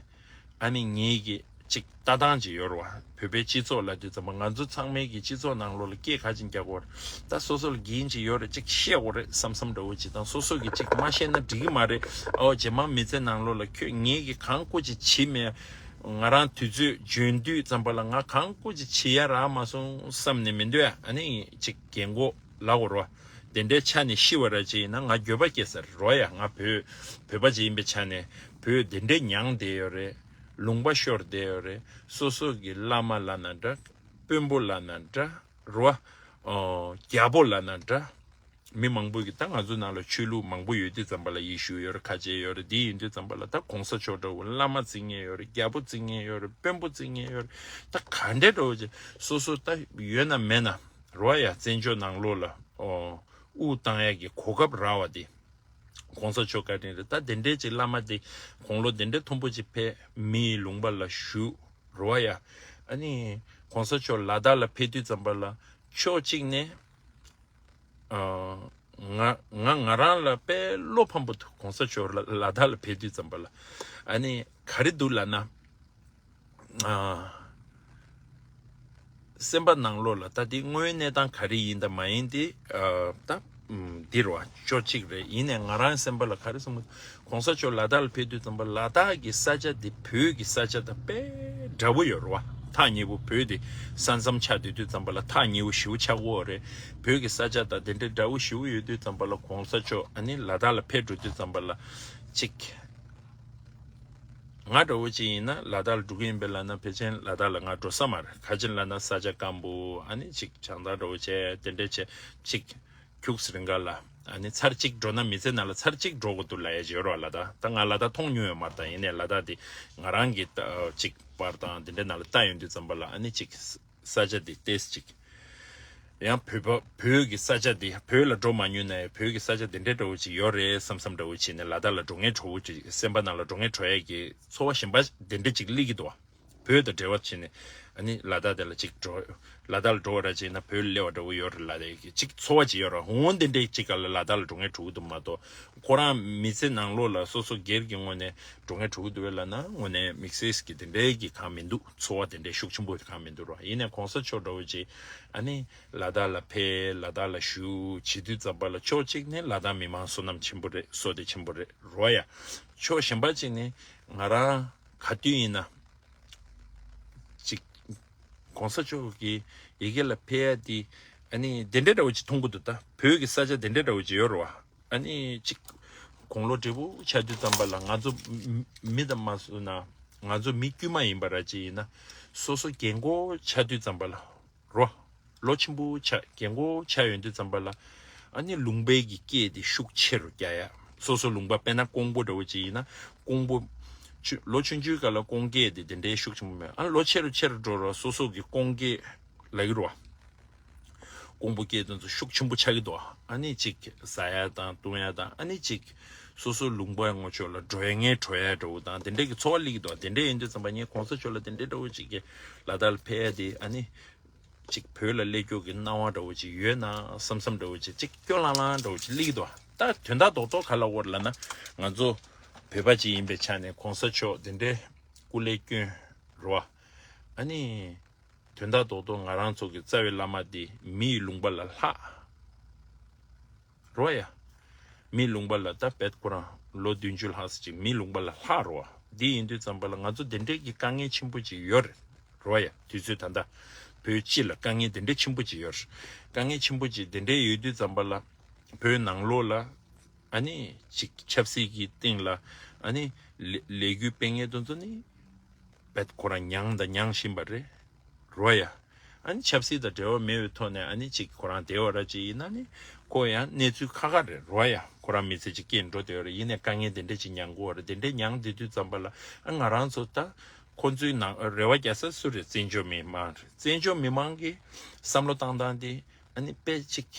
ཨ་ནི་ངེད་ཀྱི་ཅིག་ལྟ་སྟངས་ཅིག་ཡོད་རེད་བ། བོད་པའི་སྤྱི་ཚོགས་ལབ་དུས་ཙམ་པ་ང་ཚོ་ཚང་མའི་གི་སྤྱི་ཚོགས་ནང་ལོགས་ལ་སྐད་ག་ཅིག་རྒྱག་དགོས་རེད། ད་སོ་སོ་ལ་འགན་ཅིག་ཡོད་རེད། ཅིག་བཤད་དགོས་རེད་བསམ་བསམ་འདྲ་བོ་ཅིག་དང་། སོ་སོ་གི་ཅིག་མ་བཤད་ན་འགྲིག་གི་མ་རེད། ཨོ་རྗེས་མ་མི་ཚེ་ནང་ལོགས་ལ་ཁྱོད་ངེད་ཀྱི་གང་དགོས་ཅིག་བྱེད་མེད། ང་རང་དུས་ཚོད་འཇོན་དུས་ཙམ་པ་ལ་ང་གང་དགོས་ཅིག་བྱེད་ཡ་རག་མ་སོང་བསམ་ནས་མི་འདུག་ཡ། ཨ་ནི་ཅིག་རྒན་གོག་ལབ་དགོས་རེད་བ། དེ་འདྲའི་ཆ་ནས་ཤི་བ་ར་ཅིག་ཡིན་ན་ང་འགྱོད་པ་སྐྱེ་ས་རེད་རོ་ཡ། ང་བོད་བོད་པ་ཅིག་ཡིན་པའི་ཆ་ནས་བོད་དེ་འདྲའི་མྱངས་བསྡད་ཡོད་རེད། ལུང་པ་ཤོར་བསྡད་ཡོད་རེད། སོ་སོ་གི་བླ་མ་ལབ་ན་འདྲ། དཔོན་པོ་ལབ་ན་འདྲ་རོ། ཨོ་རྒྱལ་པོ་ལབ་ན་འདྲ། མི་མང་པོ་གི་ད་ང་ཚོ་ནང་ལ་ཆོས་ལུགས་མང་པོ་ཡོད་དུས་ཙམ་པ་ལ་ཡེ་ཤུ་ཡོད་རེད། ཁ་ཆེ་ཡོད་རེད། འདི་ཡིན་དུས་ཙམ་པ་ལ་ད་གོང་ས་མཆོག་འདྲ་བོ་བླ་མ་བརྩི་མཁན་ཡོད་རེད། རྒྱལ་པོ་བརྩི་མཁན་ཡོད་རེད། དཔོན་པོ་བརྩི་མཁན་ཡོད་རེད། ད་ག་འདྲའི་འདྲ་བོ་ཅིག་སོ་སོ་ད་ཡོད་ན་མེད་ན་རོ་ཡ། བཙན་བྱོལ་ནང་ལོགས་ལ་ཨོ་དབུ་བཏང་ཡ་གི་གོ་སྐབས་རག་པ་དེ་གོང་ས་མཆོག་བཀའ་དྲིན་རེད། ད་དེ་འདྲའི་ཅིག་བླ་མ་དེ་དགུང་ལོ་དེ་འདྲའི་མཐོན་པོ་ཅིག་ཕེབས་མིའི་ལུང་པ་ལ་བཞུགས་རོ་ཡ། ཨ་ནི་གོང་ས་མཆོག་ལ་དྭགས་ལ་ཕེབས་དུས་ཙམ་པ་ལ་ཕྱོགས་གཅིག་ནས་ང་ང་ང་རང་ལ་དཔེ་བློ་ཕམ་པོ་འདུག་གོང་ས་མཆོག་ལ་ལ་དྭགས་ལ་ཕེབས་དུས་ཙམ་པ་ལ་ཨ་ནི་ག་རེ་འདུག་ལབ་ན། སེམས་པ་ནང་ལོགས་ལ་ད་འདི་དངོས་ཡོད་གནས་སྟངས་ག་རེ་ཡིན་དང་མ་ཡིན་དེ་ད་འདི་རོ་ཕྱོགས་གཅིག་རེད། ཡིན་ནའི་ང་རང་སེམས་པ་ལ་ག་རེ་བསམ་གི་གོང་ས་མཆོག་ལ་དྭགས་ལ་ཕེབས་དུས་ཙམ་པ་ལ་དྭགས་ཀྱི་ས་ཆ་འདི་བོད་ཀྱི་ས་ཆ་དང་དཔེ་འདྲ་བོ་ཡོད་རེད་བ། ཐག་ཉེ་བོ་བོད་དེ་ས་མཚམས་ཆགས་དུས་དུས་ཙམ་པ་ལ་ཐག་ཉེ་བོ་ཞེ་པོ་ཆགས་ཀྱི་ཡོད་རེད། བོད་ཀྱི་ས་ཆ་དང་དེ་འདྲའི་འདྲ་བོ་ཞེ་པོ་ཡོད་དུས་ཙམ་པ་ལ་གོང་ས་མཆོག་ཨ་ནི་ལ་དྭགས་ལ་ཕེབས་འགྲོ་དུས་ཙམ་པ་ལ་ཅིག་ང་འདྲ་བོ་ཅིག་ཡིན་ན་ལ་དྭགས་ལ་འགྲོ་གི་ཡིན་པས་ལབ་ན་ཕལ་ཆེར་ལ་དྭགས་ལ་ང་འགྲོ་ས་མ་རེད། ག་ཅི་ལབ་ན་ས་ཆ་སྐམ་པོ་ཨ་ནི་ཅིག་བྱང་ཐང་འདྲ་བོ་བྱས་དེ་འདྲས་བྱས་ཅིག་ཁྱུག་སི་རིང་ག་ལ་ཨ་ནི་ཚར་གཅིག་འགྲོ་ན་མི་ཚེ་ནང་ལ་ཚར་གཅིག་འགྲོ་དགོས་འདུག་ལབ་ཡ་ཅིག་ཡོད་རེད་བ། ལ་དྭགས་ད་ང་ལ་དྭགས་མཐོང་མྱོང་ཡོད་མ་རེད། ད་ཡིན་ནའི་ལ་དྭགས་དེ་ང་རང་གི་ཅིག་པར་དང་དེ་འདྲའི་ནང་ལ་ལྟ་ཡོང་དུས་ཙམ་པ་ལ་ཨ་ནི་ཅིག་ས་ཆ་འདི་ཏོག་ཙམ་ཅིག་ཡང་བོད་པ་བོད་ཀྱི་ས་ཆ་འདི་བོད་ལ་འགྲོ་མ་མྱོང་ན་ཡང་བོད་ཀྱི་ས་ཆ་འདི་འདྲའི་འདྲ་བོ་ཅིག་ཡོད་རེད་བསམ་བསམ་འདྲ་བོ་བྱས་ནས་ལ་དྭགས་ལ་འགྲོ་ངེས་འགྲོ་བོ་ཅིག་སེམས་པ་ནང་ལ་འགྲོ་ངེས་འགྲོ་ཡས་ཀྱི་ཚོར་བ་གཞན་པ་འདི་འདྲ་ཅིག་སླེབས་ཀྱི་འདུག་བོད་དང་འབྲེལ་བ་བྱས་ནས་ཨ་ནི་ལ་དྭགས་དེ་ལ་ཅིག་འགྲོ་ལ་དྭགས་ལ་འགྲོ་བ་ར་བྱས་ན་བོད་ལ་སླེབས་པ་འདྲ་བོ་ཡོད་རེད་ལབ་ཡས་ཀྱི་ཅིག་ཚོར་བ་ཅིག་ཡོད་རེད། འོ་འདི་འདྲའི་ཅིག་ག་ལ་ལ་དྭགས་ལ་འགྲོ་ངེས་འགྲོ་གི་འདུག་མ་གཏོགས་ཁོ་རང་མི་ཚེ་ནང་ལོགས་ལ་སོ་སོ་སྒེར་གྱི་ངོས་ནས་འགྲོ་ངེས་འགྲོ་གི་འདུག་བས་ལབ་ན་དངོས་གནས་དམིགས་བསལ་གྱི་དེ་འདྲའི་གི་གང་མི་འདུག་ཚོར་བ་དེ་འདྲའི་ཤུགས་ཆེན་པོ་གང་མི་འདུག་རོ། ཡིན་ནའི་གོང་ས་མཆོག་འདྲ་བོ་ཅིག་ཨ་ནི་ལ་དྭགས་ལ་ཕེབས་ལ་དྭགས་ལ་བཞུགས་བྱེད་དུས་ཙམ་པ་ལ་ཕྱོགས་གཅིག་ནས་ལ་དྭགས་མི་མང་བསོད་ནམས་ཆེན་པོ་རེད། བསོད་བདེ་ཆེན་པོ་རེད་རོ་ཡ། ཕྱོགས་གཞན་པ་གཅིག་ནས་ང་རང་ག་དུས་ཡིན་ན་ཅིག་གོང་ས་མཆོག་གི་ཡ་གི་ལ་ཕེབས་ཡ་དེ་ཨ་ནི་དེ་འདྲའི་འདྲ་བོ་ཅིག་མཐོང་གི་འདུག་ད་བོད་ཀྱི་ས་ཆ་དེ་འདྲའི་འདྲ་བོ་ཅིག་ཡོད་རེད་བ། ཨ་ནི་ཅིག་དགུང་ལོ་བགྲེས་པོ་ཆགས་དུས་ཙམ་པ་ལ་ང་ཚོ་མི་མི་དང་མ་སོ་ན་ང་ཚོ་མི་དཀྱུས་མ་ཡིན་པ་ར་ཅིག་ཡིན་ན་སོ་སོ་རྒན་གོག་ཆགས་དུས་ཙམ་པ་ལ་རོ། ལོ་ཆེན་པོ་ཆགས་རྒན་གོག་ཆགས་ཡོང་དུས་ཙམ་པ་ལ་ཨ་ནི་ལུང་པའི་གི་སྐད་དེ་ཤུགས་ཆེ་རུ་རྒྱག་ཡ། སོ་སོ་ལུང་པ་དཔེར་ན་ཀོང་པོ་འདྲ་བོ་ཅིག་ཡིན་ན་ཀོང་པོ་ཆུ་ལོ་ཆུང་ཆུང་སྐབས་ལ་ཀོང་སྐད་དེ་དེ་འདྲའི་ཤུགས་ཆེན་པོ་མེད། ཨ་ལོ་ཆེ་རུ་ཆེ་རུ་འགྲོ་ར་སོ་སོ་གི་ཀོང་སྐད་ལབ་ཀྱི་རེད་བ། ཀོང་པོ་སྐད་དེ་ཚོ་ཤུགས་ཆེན་པོ་ཆགས་ཀྱི་འདུག་ཨ་ནི་ཅིག་ཟ་ཡ་དང་བཏུང་ཡ་དང་ཨ་ནི་ཅིག་སོ་སོ་ལུང་པ་ངོ་ཕྱོགས་ལ་འགྲོ་ཡ་ངའི་བྲོ་ཡ་འདྲ་བོ་དང་དེ་འདྲའི་གི་ཚོར་བ་སླེབས་ཀྱི་འདུག་དེ་འདྲ་ཡིན་དུས་ཙམ་པ་ངས་གོང་ས་མཆོག་ལ་དེ་འདྲའི་འདྲ་བོ་ཅིག་གི་ལ་དྭགས་ལ་ཕེབས་ཡ་དེ་ཨ་ནི་ཅིག་བོད་ལ་སླེབས་སྐྱོ་གི་སྣང་བ་འདྲ་བོ་ཅིག་ཡོད་ན་བསམ་བསམ་འདྲ་བོ་ཅིག་ཅིག་སྐྱོ་ལང་ལང་འདྲ་བོ་ཅིག་སླེབས་ཀྱི་འདུག་ད་དོན་དག་རྡོག་རྡོག་ག་ལ་འོར་ལབ་ན་ང་ཚོ་བོད་པ་ཅིག་ཡིན་པའི་ཆ་ནས་གོང་ས་མཆོག་དེ་འདྲའི་སྐུ་ལས་བསྐྱོན་རོ། ཨ་ནི། དོན་དག་རྡོག་རྡོག་ང་རང་ཚོ་གི་རྩ་བའི་བླ་མ་འདི་མི་ཡི་ལུང་པ་ལ་ལྷག་རོ་ཡ། མི་ལུང་པ་ལ་ད་བེད་ཁོ་རང་ལོ་བདུན་ཅུ་ལྷག་ཙམ་ཅིག་མི་ལུང་པ་ལ་ལྷག་རོ། འདི་ཡིན་དུས་ཙམ་པ་ལ་ང་ཚོ་དེ་འདྲའི་གི་དཀའ་ངལ་ཆེན་པོ་ཅིག་ཡོད་རེད་རོ་ཡ། དུས་ཚོད་ད་ལྟ་བོད་སྤྱི་ལ་དཀའ་ངལ་དེ་འདྲའི་ཆེན་པོ་ཅིག་ཡོད་རེད། དཀའ་ངལ་ཆེན་པོ་ཅིག་དེ་འདྲའི་ཡོད་དུས་ཙམ་པ་ལ་བོད་ནང་ལོགས་ལ་ཨ་ནི་ཅིག་ཆབ་སྲིད་ཀྱི་སྟེང་ལ་ཨ་ནི་ལས་ལས་འགུལ་སྤེལ་མཁན་དེ་ཚོ་ནི་བེད་ཁོ་རང་མྱངས་དང་མྱང་བཞིན་པ་རེད་རོ་ཡ། ཨ་ནི་ཆབ་སྲིད་དང་འབྲེལ་བ་མེད་པའི་ཐོག་ནས་ཨ་ནི་ཅིག་ཁོ་རང་བསྡད་པ་ར་ཅིག་ཡིན་ན་ནི་ཁོ་ཡང་གནས་ཚུལ་ཁག་ཁག་རེད་རོ་ཡ། ཁོ་རང་མི་ཚེ་ཅིག་སྐྱེལ་འགྲོ་བསྡད་པ་རེད། ཡིན་ནའི་དཀའ་ངལ་དེ་འདྲ་ཅིག་མྱངས་དགོས་པ་རེད། དེ་འདྲ་མྱངས་བསྡད་དུས་ཙམ་པ་ལ་ཨ་ང་རང་ཚོ་ད་ཁོ་ཚོའི་ནང་རེ་བ་རྒྱག་ས་སུ་རེད། བཙན་བྱོལ་མི་མང་རེད། བཙན་བྱོལ་མི་མང་གི་བསམ་བློ་བཏང་སྟངས་དེ་ཨ་ནི་དཔེ་ཅིག་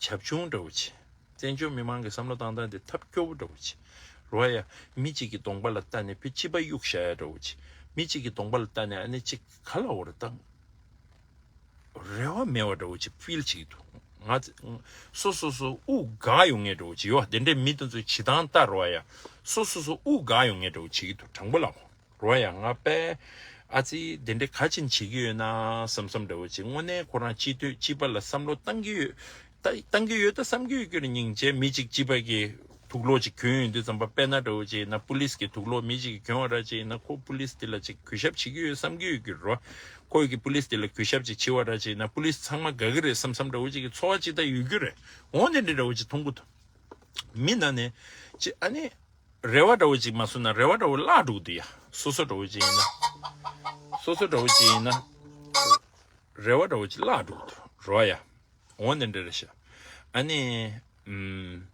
བྱབ་ཆུང་འདྲ་བོ་ཅིག་བཙན་བྱོལ་མི་མང་གི་བསམ་བློ་བཏང་སྟངས་དེ་ཐབས་སྐྱོ་བོ་འདྲ་བོ་ཅིག་རོ་ཡ། མི་གཅིག་གི་གདོང་པ་ལ་ལྟ་ནས་ཕི་གཅིག་པ་གཡུག་བཞག་ཡ་འདྲ་བོ་ཅིག་མི་གཅིག་གི་གདོང་པ་ལ་ལྟ་ནས་ཨ་ནི་གཅིག་ག་ལ་འོ་རེ་བཏང་རེ་བ་མེད་པ་འདྲ་བོ་ཅིག་ཕིལ་བྱེད་ཀྱི་འདུག་ང་ཚ་སོ་སོ་སོ་དབུགས་འགག་ཡོང་ངེས་འགྲོ་བྱེད་ཡོད། དེ་འདྲའི་མི་དེ་ཚོའི་བྱེད་སྟངས་ལྟ་རོགས་ཡ། སོ་སོ་སོ་དབུགས་འགག་ཡོང་ངེས་འགྲོ་བྱེད་ཀྱི་འདུག་དྲང་པོ་ལབ་རོགས་ཡ། ང་པས་ཨ་ཙི་དེ་འདྲའི་ག་ཅིན་བྱེད་ཀྱི་ཡོད་ན་བསམ་བསམ་འདྲ་བོ་ཅིག་དངོས་གནས་ཁོ་རང་སྤྱི་འཐུས་སྤྱི་པ་ལ་བསམ་བློ་བཏང་གི་ཡོད། ད་བཏང་གི་ཡོད་ད་བསམ་གི་ཡོད་ཀྱི་རེད། སྙིང་རྗེ་མི་གཅིག་སྤྱི་པ་གི་དུག་ལོག་ཅིག་གྱོན་ཡོང་དུས་ཙམ་པ་དཔེར་ན་འདྲ་བོ་ཅིག་ཡིན་ན་པུ་ལིས་ཀྱི་དུག་ལོག་མི་གཅིག་གིས་གྱོན་བ་ར་ཅིག་ཡིན་ན་ཁོ་པུ་ལིས་དེ་ལ་ཅིག་གུས་ཞབས་བྱེད་ཀྱི་ཡོད་བསམ་གི་ཡོད་ཀྱི་རེད། ཁོ་ཡི་གི་པུ་ལིས་དེ་ལ་གུས་ཞབས་ཅིག་བྱེད་བ་ར་ཅིག་ཡིན་ན་པུ་ལིས་ཚང་མ་དགའ་གི་རེད་བསམ་བསམ་འདྲ་བོ་ཅིག་གི་ཚོར་བ་ཅིག་ད་ཡོད་རྒྱུ་རེད། འོ་དེ་འདྲ་འདྲ་བོ་ཅིག་མཐོང་གི་འདུག་མི་ན་ནས་ཅི་ཨ་ནི་རེ་བ་འདྲ་བོ་ཅིག་མ་བཟུང་ན་རེ་བ་འདྲ་བོ་བརླག་འགྲོ་གི་འདུག་ཡ། སོ་སོ་འདྲ་བོ་ཅིག་ཡིན་ན། སོ་སོ་འདྲ་བོ་ཅིག་ཡིན་ན། རེ་བ་འདྲ་བོ་ཅིག་བརླག་འགྲོ་གི་འདུག་རོ་ཡ། འོ་ནི་འདྲ་རེད་ཤག་ཨ་ནི། ཨུམ།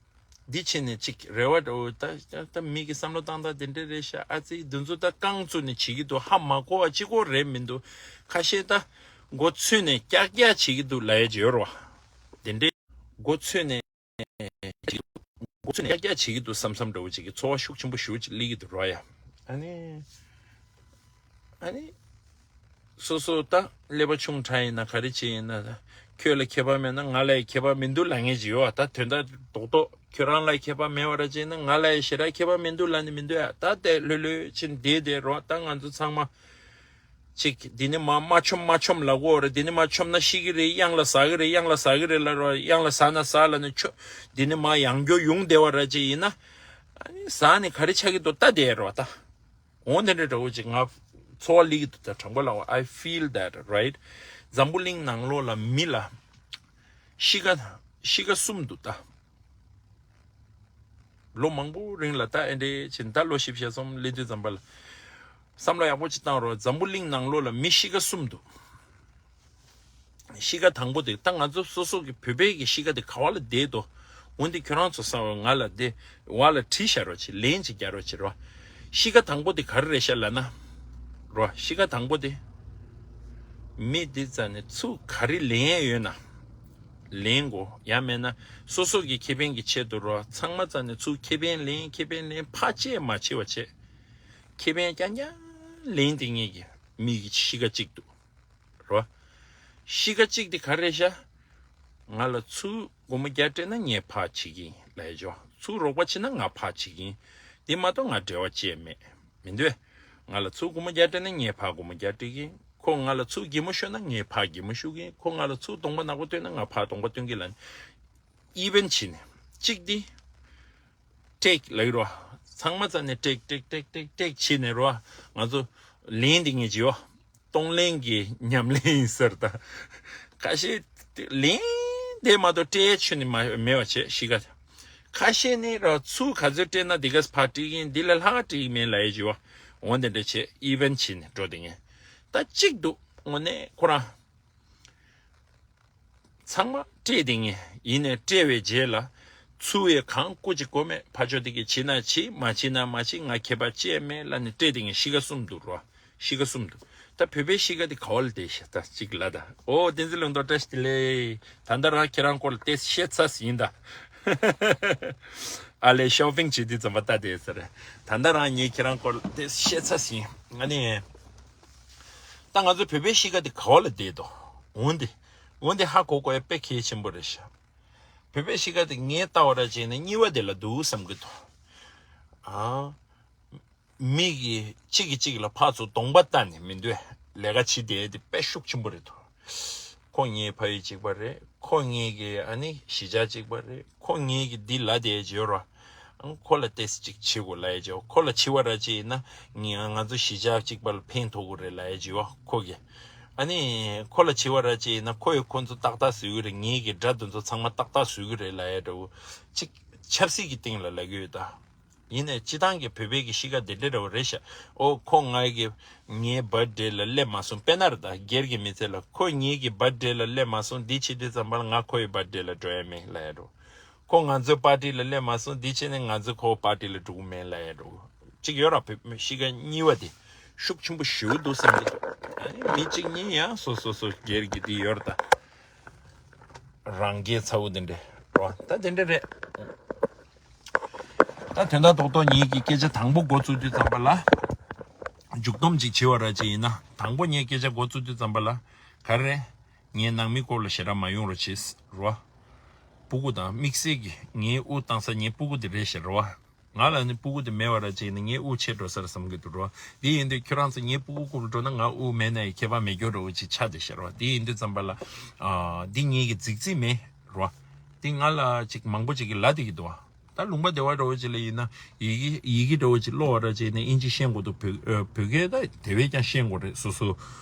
འདི་ཕྱིན་ནས་ཅིག་རེ་བ་འདྲ་བོ་ད་ད་མི་གི་བསམ་བློ་བཏང་སྟངས་དེ་འདྲ་རེད་ཤག་ཨ་ཙི་འདི་ཚོ་ད་རྐང་བཙུགས་ནས་བྱེད་ཀྱི་འདུག་ཧ་མ་གོ་བ་གཅིག་པོ་རེད་མི་འདུག་ཁ་ཤས་ད་མགོ་ཚོས་ནས་ཀྱག་ཀྱག་བྱེད་ཀྱི་འདུག་ལབ་ཡ་ཅིག་ཡོད་རེད་བ། དེ་འདྲའི་མགོ་ཚོས་ནས། འགོ་ཚུགས་ནས་ཡག་ཡག་བྱེད་ཀྱི་འདུག་བསམ་བསམ་འདྲ་བོ་ཅིག་གི་ཚོར་བ་ཤུགས་ཆེན་པོ་ཞེ་པོ་ཅིག་སླེབས་ཀྱི་འདུག་རོ་ཡ། ཨ་ནི། ཨ་ནི། སོ་སོ་ད་ཀླད་པ་ཆུང་དྲགས་ཡིན་ན་ག་རེ་བྱས་ཡིན་ན། ཁྱོད་ལ་ཁྱད་པར་མེད་ན་ང་ལ་ཡང་ཁྱད་པར་མི་འདུག་ལབ་མཁན་ཅིག་ཡོད་པ། ད་དོན་དག་རྡོག་རྡོག་ཁྱོད་རང་ལ་ཁྱད་པར་མེད་པ་ར་བྱས་ན་ང་ལ་ཡང་ཞེ་དྲག་ཁྱད་པར་མི་འདུག་ལབ་ནི་མི་འདུག་ཡ། ད་དེ་ལྷོད་ལྷོད་ཕྱིན་བསྡད་བསྡད་རོགས། ད་ང་ཚོ་ཚང་མ། ཅིག་འདི་ནས་མར་མ་མཆོངས་མ་མཆོངས་ལབ་ཀྱི་ཡོད་རེད། འདི་ནས་མར་མཆོངས་ན་ཤི་གི་རེད། གཡང་ལ་ཟག་གི་རེད། གཡང་ལ་ཟག་གི་རེད་ལབ་རོགས། གཡང་ལ་ཟག་ན་ཟག་ལབ་ནས་ཆོ། འདི་ནས་མར་ཡང་སྐྱོ་ཡོང་བསྡད་པ་ར་ཅིག་ཡིན་ན། ཨ་ནི་ཟག་ནས་ག་རེ་ཆགས་ཀྱི་འདུག་ལྟ་བསྡད་རོགས་ད། འོ་དེ་འདྲ་འདྲ་བོ་ཅིག་ང་ཚོར་བ་སླེབས་ཀྱི་འདུག་ད་དྲང་པོ་ལབ་པ། I feel that, right? འཛམ་བུ་གླིང་ནང་ལོགས་ལ་མི་ལ་གཤིས་ཀ་གཤིས་ཀ་གསུམ་འདུག་ད། ལོ་མང་པོ་རིང་ལ་ད་ཨེ་འདྲས་བྱས་ད་ལོ་བཞི་བཅུ་ཞེ་གསུམ་སླེབས་དུས་ཙམ་པ་ལ། བསམ་བློ་ཡག་པོ་ཅིག་བཏང་རོགས། འཛམ་བུ་གླིང་ནང་ལོགས་ལ་མི་གཤིས་ཀ་གསུམ་འདུག་གཤིས་ཀ་དང་པོ་དེ་ད་ང་ཚོ་སོ་སོ་གི་བོད་པའི་གི་གཤིས་ཀ་དེ་ག་བ་ལ་བསྡད་དོ། འོན་ཏེ་ཁྱོད་རང་ཚོ་ས་བ་ང་ལ་དེ་བ་ལ་བྲིས་བཞག་རོགས་བྱེད། ལན་ཅིག་རྒྱག་རོགས་བྱེད་རོགས། གཤིས་ཀ་དང་པོ་དེ་ག་རེ་རེད་ཤག་ལབ་ན། རོགས་གཤིས་ཀ་དང་པོ་དེ། མི་འདི་རྩ་ནས་ཚུར་ག་རེ་ལེན་ཡས་ཡོད་ན། ལེན་དགོས། ཡང་མེད་ན་སོ་སོ་གི་ཁེ་ཕན་གྱི་ཆེད་དུ་རོ། ཚང་མ་རྩ་ནས་ཚུར་ཁེ་ཕན་ལེན། ཁེ་ཕན་ལེན། ཕར་བཅད་མ་བྱེད་པ་བྱེད། ཁེ་ཕན་རྐྱང་རྐྱང་ལེན་དེ་ངེད་ཀྱི་མི་གི་གཤིས་ཀ་གཅིག་འདུག་རོ། གཤིས་ཀ་གཅིག་དེ་ག་རེ་རེད་ཤག་ང་ལ་ཚུར་སྒོར་མོ་བརྒྱ་སྤྲད་ན་ངས་ཕར་བྱེད་ཀྱི་ཡིན་ལབ་ཡས་ཅོ། ཚུར་རོགས་པ་བྱེད་ན་ང་ཕར་བྱེད་ཀྱི་ཡིན། དེ་མ་གཏོགས་ང་འབྲེལ་བ་བཅད་མེད། མི་འདུག་ང་ལ་ཚུར་སྒོར་མོ་བརྒྱ་སྤྲད་ན་ངས་ཕར་སྒོར་མོ་བརྒྱ་སྤྲད་ཀྱི་ཡིན། ཁོ་ང་ལ་ཚུར་གད་མོ་ཤོར་ན་ངས་ཕར་གད་མོ་ཤོར་གྱི་ཡིན། ཁོ་ང་ལ་ཚུར་གདོང་པ་ནག་པོ་སྟོན་ན་ང་ཕར་གདོང་པ་སྟོན་གྱི་ལབ་ནས། ཨི་ཝེན་བྱས་ནས་གཅིག་འདི། སྤྲད་ལབ་ཀྱི་རོ། ཚང་མ་རྩ་ནས་སྤྲད་སྤྲད་སྤྲད་སྤྲད་སྤྲད་བྱས་ནས་རོ། ང་ཚོ་ལན་འདི་ངས་བྱེད་ཡོ། གཏོང་ལེན་གྱི་ཉམས་ལེན་ཡིན་ཟེར་ད། ཁ་ཤས་ལན་དེ་མ་གཏོགས་སྤྲད་ཆོད་ནི་མ་མེད་པ་བྱས་གཤིས་ཀ། ཁ་ཤས་ནི་རོ་ཚུར་ག་ཚོད་སྤྲད་ན་འདི་ག་ཕར་སྤྲད་ཀྱི་ཡིན། འདི་ལས་ལྷག་སྤྲད་ཀྱི་མེད་ལབ་ཡས་བྱེད་ཡོ། འོ་འདི་འདྲ་བྱས་ཨི་ཝེན་བྱས་ནས་འགྲོ་བསྡད་མཁན། ད་གཅིག་འདུག་དངོས་གནས་ཁོ་རང་། ཚང་མ་སྤྲད་དེ་ངས་ཡིན་ནས་སྤྲད་པའི་རྗེས་ལ་ཚུར་ཡས་གང་བཀོད་ཅིག་གོ་མེད། ཕ་ཆོས་དེ་གས་བྱེད་ན་བྱེད། མ་བྱེད་ན་མ་བྱེད། ང་ཁྱད་པར་ཅི་ཡང་མེད་ལབ་ནས་སྤྲད་དེ་ངས་གཤིས་ཀ་གསུམ་འདུག་རོ། གཤིས་ཀ་གསུམ་འདུག་ད་བོད་པའི་གཤིས་ཀ་དེ་ག་བ་ལ་བསྡད་ཤག་ད་གཅིག་ལ་ད། ཨོ་བསྟན་འཛིན་ལུང་རྟོགས་བཀྲ་ཤིས་བདེ་ལེགས། ད་ལྟ་རང་ཁྱེད་རང་སྐོར་ལ་ཏོག་ཙམ་བཤད་ཚར་ཡིན་ད། ཨ་ལས་ཤོ་པིང་བྱེད་དུས་ཙམ་པ་ལྟ་དེ་ཟེར། ད་ལྟ་རང་ངས་ཁྱེད་རང་སྐོར་ལ་ཏོག་ཙམ་བཤད་ཚར་ཡིན། ཨ་ནི། ད་ང་ཚོ་བོད་པའི་གཤིས་ཀ་དེ་ག་བ་ལ་བསྡད་དོ། འོན་ཏེ། འོན་ཏེ་ཧ་གོ་དགོས་ཡ་དཔེ་གལ་ཆེན་པོ་རེད་ཤག་བོད་པའི་གཤིས་ཀ་དེ་ངས་ལྟ་བ་ར་བྱས་ན་གཉིས་པ་དེ་ལ་འདུག་བསམ་གྱི་འདུག་ཨ། མི་གིས་གཅིག་གིས་གཅིག་ལ་ཕར་ཚུར་གདོང་པ་ལྟ་ནས་མི་འདོད་ལས་ཀ་བྱེད་བསྡད་དེ་དཔེ་ཤུགས་ཆེན་པོ་རེད་འདུག་ཁོ་ངའི་ཕ་ཡུལ་གཅིག་པ་རེད། ཁོ་ངའི་གི་ཨ་ནི་གཞིས་ཆགས་གཅིག་པ་རེད། ཁོ་ངའི་གི་འདི་ལབ་བསྡད་ཡས་ཡོད་ར། ཁོ་ལ་ཏོག་ཙམ་ཅིག་བྱེད་དགོས་ལབ་ཡས་ཅིག་ཁོ་ལ་བྱེད་པ་ར་ཅིག་ཡིན་ན་ང་ང་ཚོ་གཞིས་ཆགས་གཅིག་པ་ལ་ཕན་ཐོགས་ཀྱི་རེད་ལབ་ཡས་ཅིག་ཡོད་ཁོ་གི། ཨ་ནི་ཁོ་ལ་བྱེད་པ་ར་ཅིག་ཡིན་ན་ཁོ་ཡི་ཁོ་ཚོ་ཏག་ཏག་བཟོ་གི་རེད། ངའི་གི་དགྲ་དེ་ཚོ་ཚང་མ་ཏག་ཏག་བཟོ་གི་རེད་ལབ་ཡས་འདྲ་བོ་ཅིག་ཆབ་སྲིད་ཀྱི་སྟེང་ལ་ལབ་གི་ཡོད་ད། ཡིན་ནའི་སྤྱི་བཏང་གི་བོད་པའི་གི་གཤིས་ཀ་དེ་འདྲ་འདྲ་བོ་རེད་ཤག་ཨོ་ཁོ་ང་གི་ངའི་བར་ཌེ་ལ་སླེབས་མ་སོང་། དཔེར་ན་རེད་ད། སྒེར་གྱི་མི་ཚེ་ལ་ཁོ་ངའི་གི་བར་ཌེ་ལ་སླེབས་མ་སོང་། འདི་བྱེད་དུས་ཙམ་པ་ལ་ང་ཁོ་ཡི་བར་ཌེ་ལ་འགྲོ་ཡ་མེད་ལབ་ཡ་འགྲོ། ཁོ་ང་ཚོའི་པར་ཊི་ལ་སླེབས་མ་སོང་། འདི་བྱས་ནས་ང་ཚོ་ཁོའི་པར་ཊི་ལ་འགྲོ་གི་མེད་ལབ་ཡ་འགྲོ། གཅིག་ཡོད་ར། བོད་མི་གཤིས་ཀ་གཉིས་པ་དེ་ཤུགས་ཆེན་པོ་ཞེ་པོ་འདུག་བསམ་གྱི་འདུག་ཨ་ནི་མི་གཅིག་གཉིས་ཡང་སོ་སོ་སོ་སྒེར་གྱི་དེ་ཡོད་རེད་ད། རང་སྐྱེས་ཚ་བོ་དེ་འདྲས་རོ། ད་དེ་འདྲས་རེད། ད་དོན་དག་རྡོག་རྡོག་ངེད་ཀྱི་སྐད་ཆ་དང་པོ་འགོ་བཙུགས་དུས་ཙམ་པ་ལ། མཇུག་སྡོམ་ཅིག་བྱེད་པ་ར་ཅིག་ཡིན་ན། དང་པོ་ངས་སྐད་ཆ་འགོ་བཙུགས་དུས་ཙམ་པ་ལ། ག་རེ། ངའི་ནང་མི་སྐོར་ལ་ཞེ་དྲག་མ་ཡོང་རོགས་བྱེད་རོ། སྤུ་གུ་དང་དམིགས་བསལ་གྱི་ངའི་དབུ་བཏང་ས་ངའི་སྤུ་གུ་དེ་རེད་ཤག་རེད་བ། ང་ལ་ནི་སྤུ་གུ་དེ་མེད་པ་ར་ཅིག་ནི་ངའི་དབུ་ཆད་འགྲོ་ས་རེད་བསམ་གྱི་འདུག་རེད་བ། དེ་ཡིན་དུས་ཁྱོད་རང་ཚོ་ངའི་སྤུ་གུ་སྐུ་རུ་འགྲོ་ན་ང་དབུ་མེད་ན་ཡང་ཁྱད་པར་མེད་རྒྱུ་འདྲ་བོ་ཅིག་ཆགས་བསྡད་ཤག་རེད་བ། དེ་ཡིན་དུས་ཙམ་པ་ལ་ཨ་འདི་ངེད་ཀྱི་རྫིག་རྫིག་མེད་རེད་བ། དེ་ང་ལ་ཅིག་མང་པོ་ཅིག་གིས་ལབ་བསྡད་ཀྱི་འདུག་བ། ད་ལུང་པ་སྡེ་བ་འདྲ་བོ་ཅིག་ལ་ཡིན་ན་ཡི་གེ་ཡི་གེ་འདྲ་བོ་ཅིག་ཀློག་པ་ར་ཅིག་ནས་ཨིན་ཇི་ཤེས་དགོས་འདུག་བོད་ཨ་བོད་སྐད་ད་དེ་བས་ཀྱང་ཤེས་དགོས་རེད། སོ་སོ་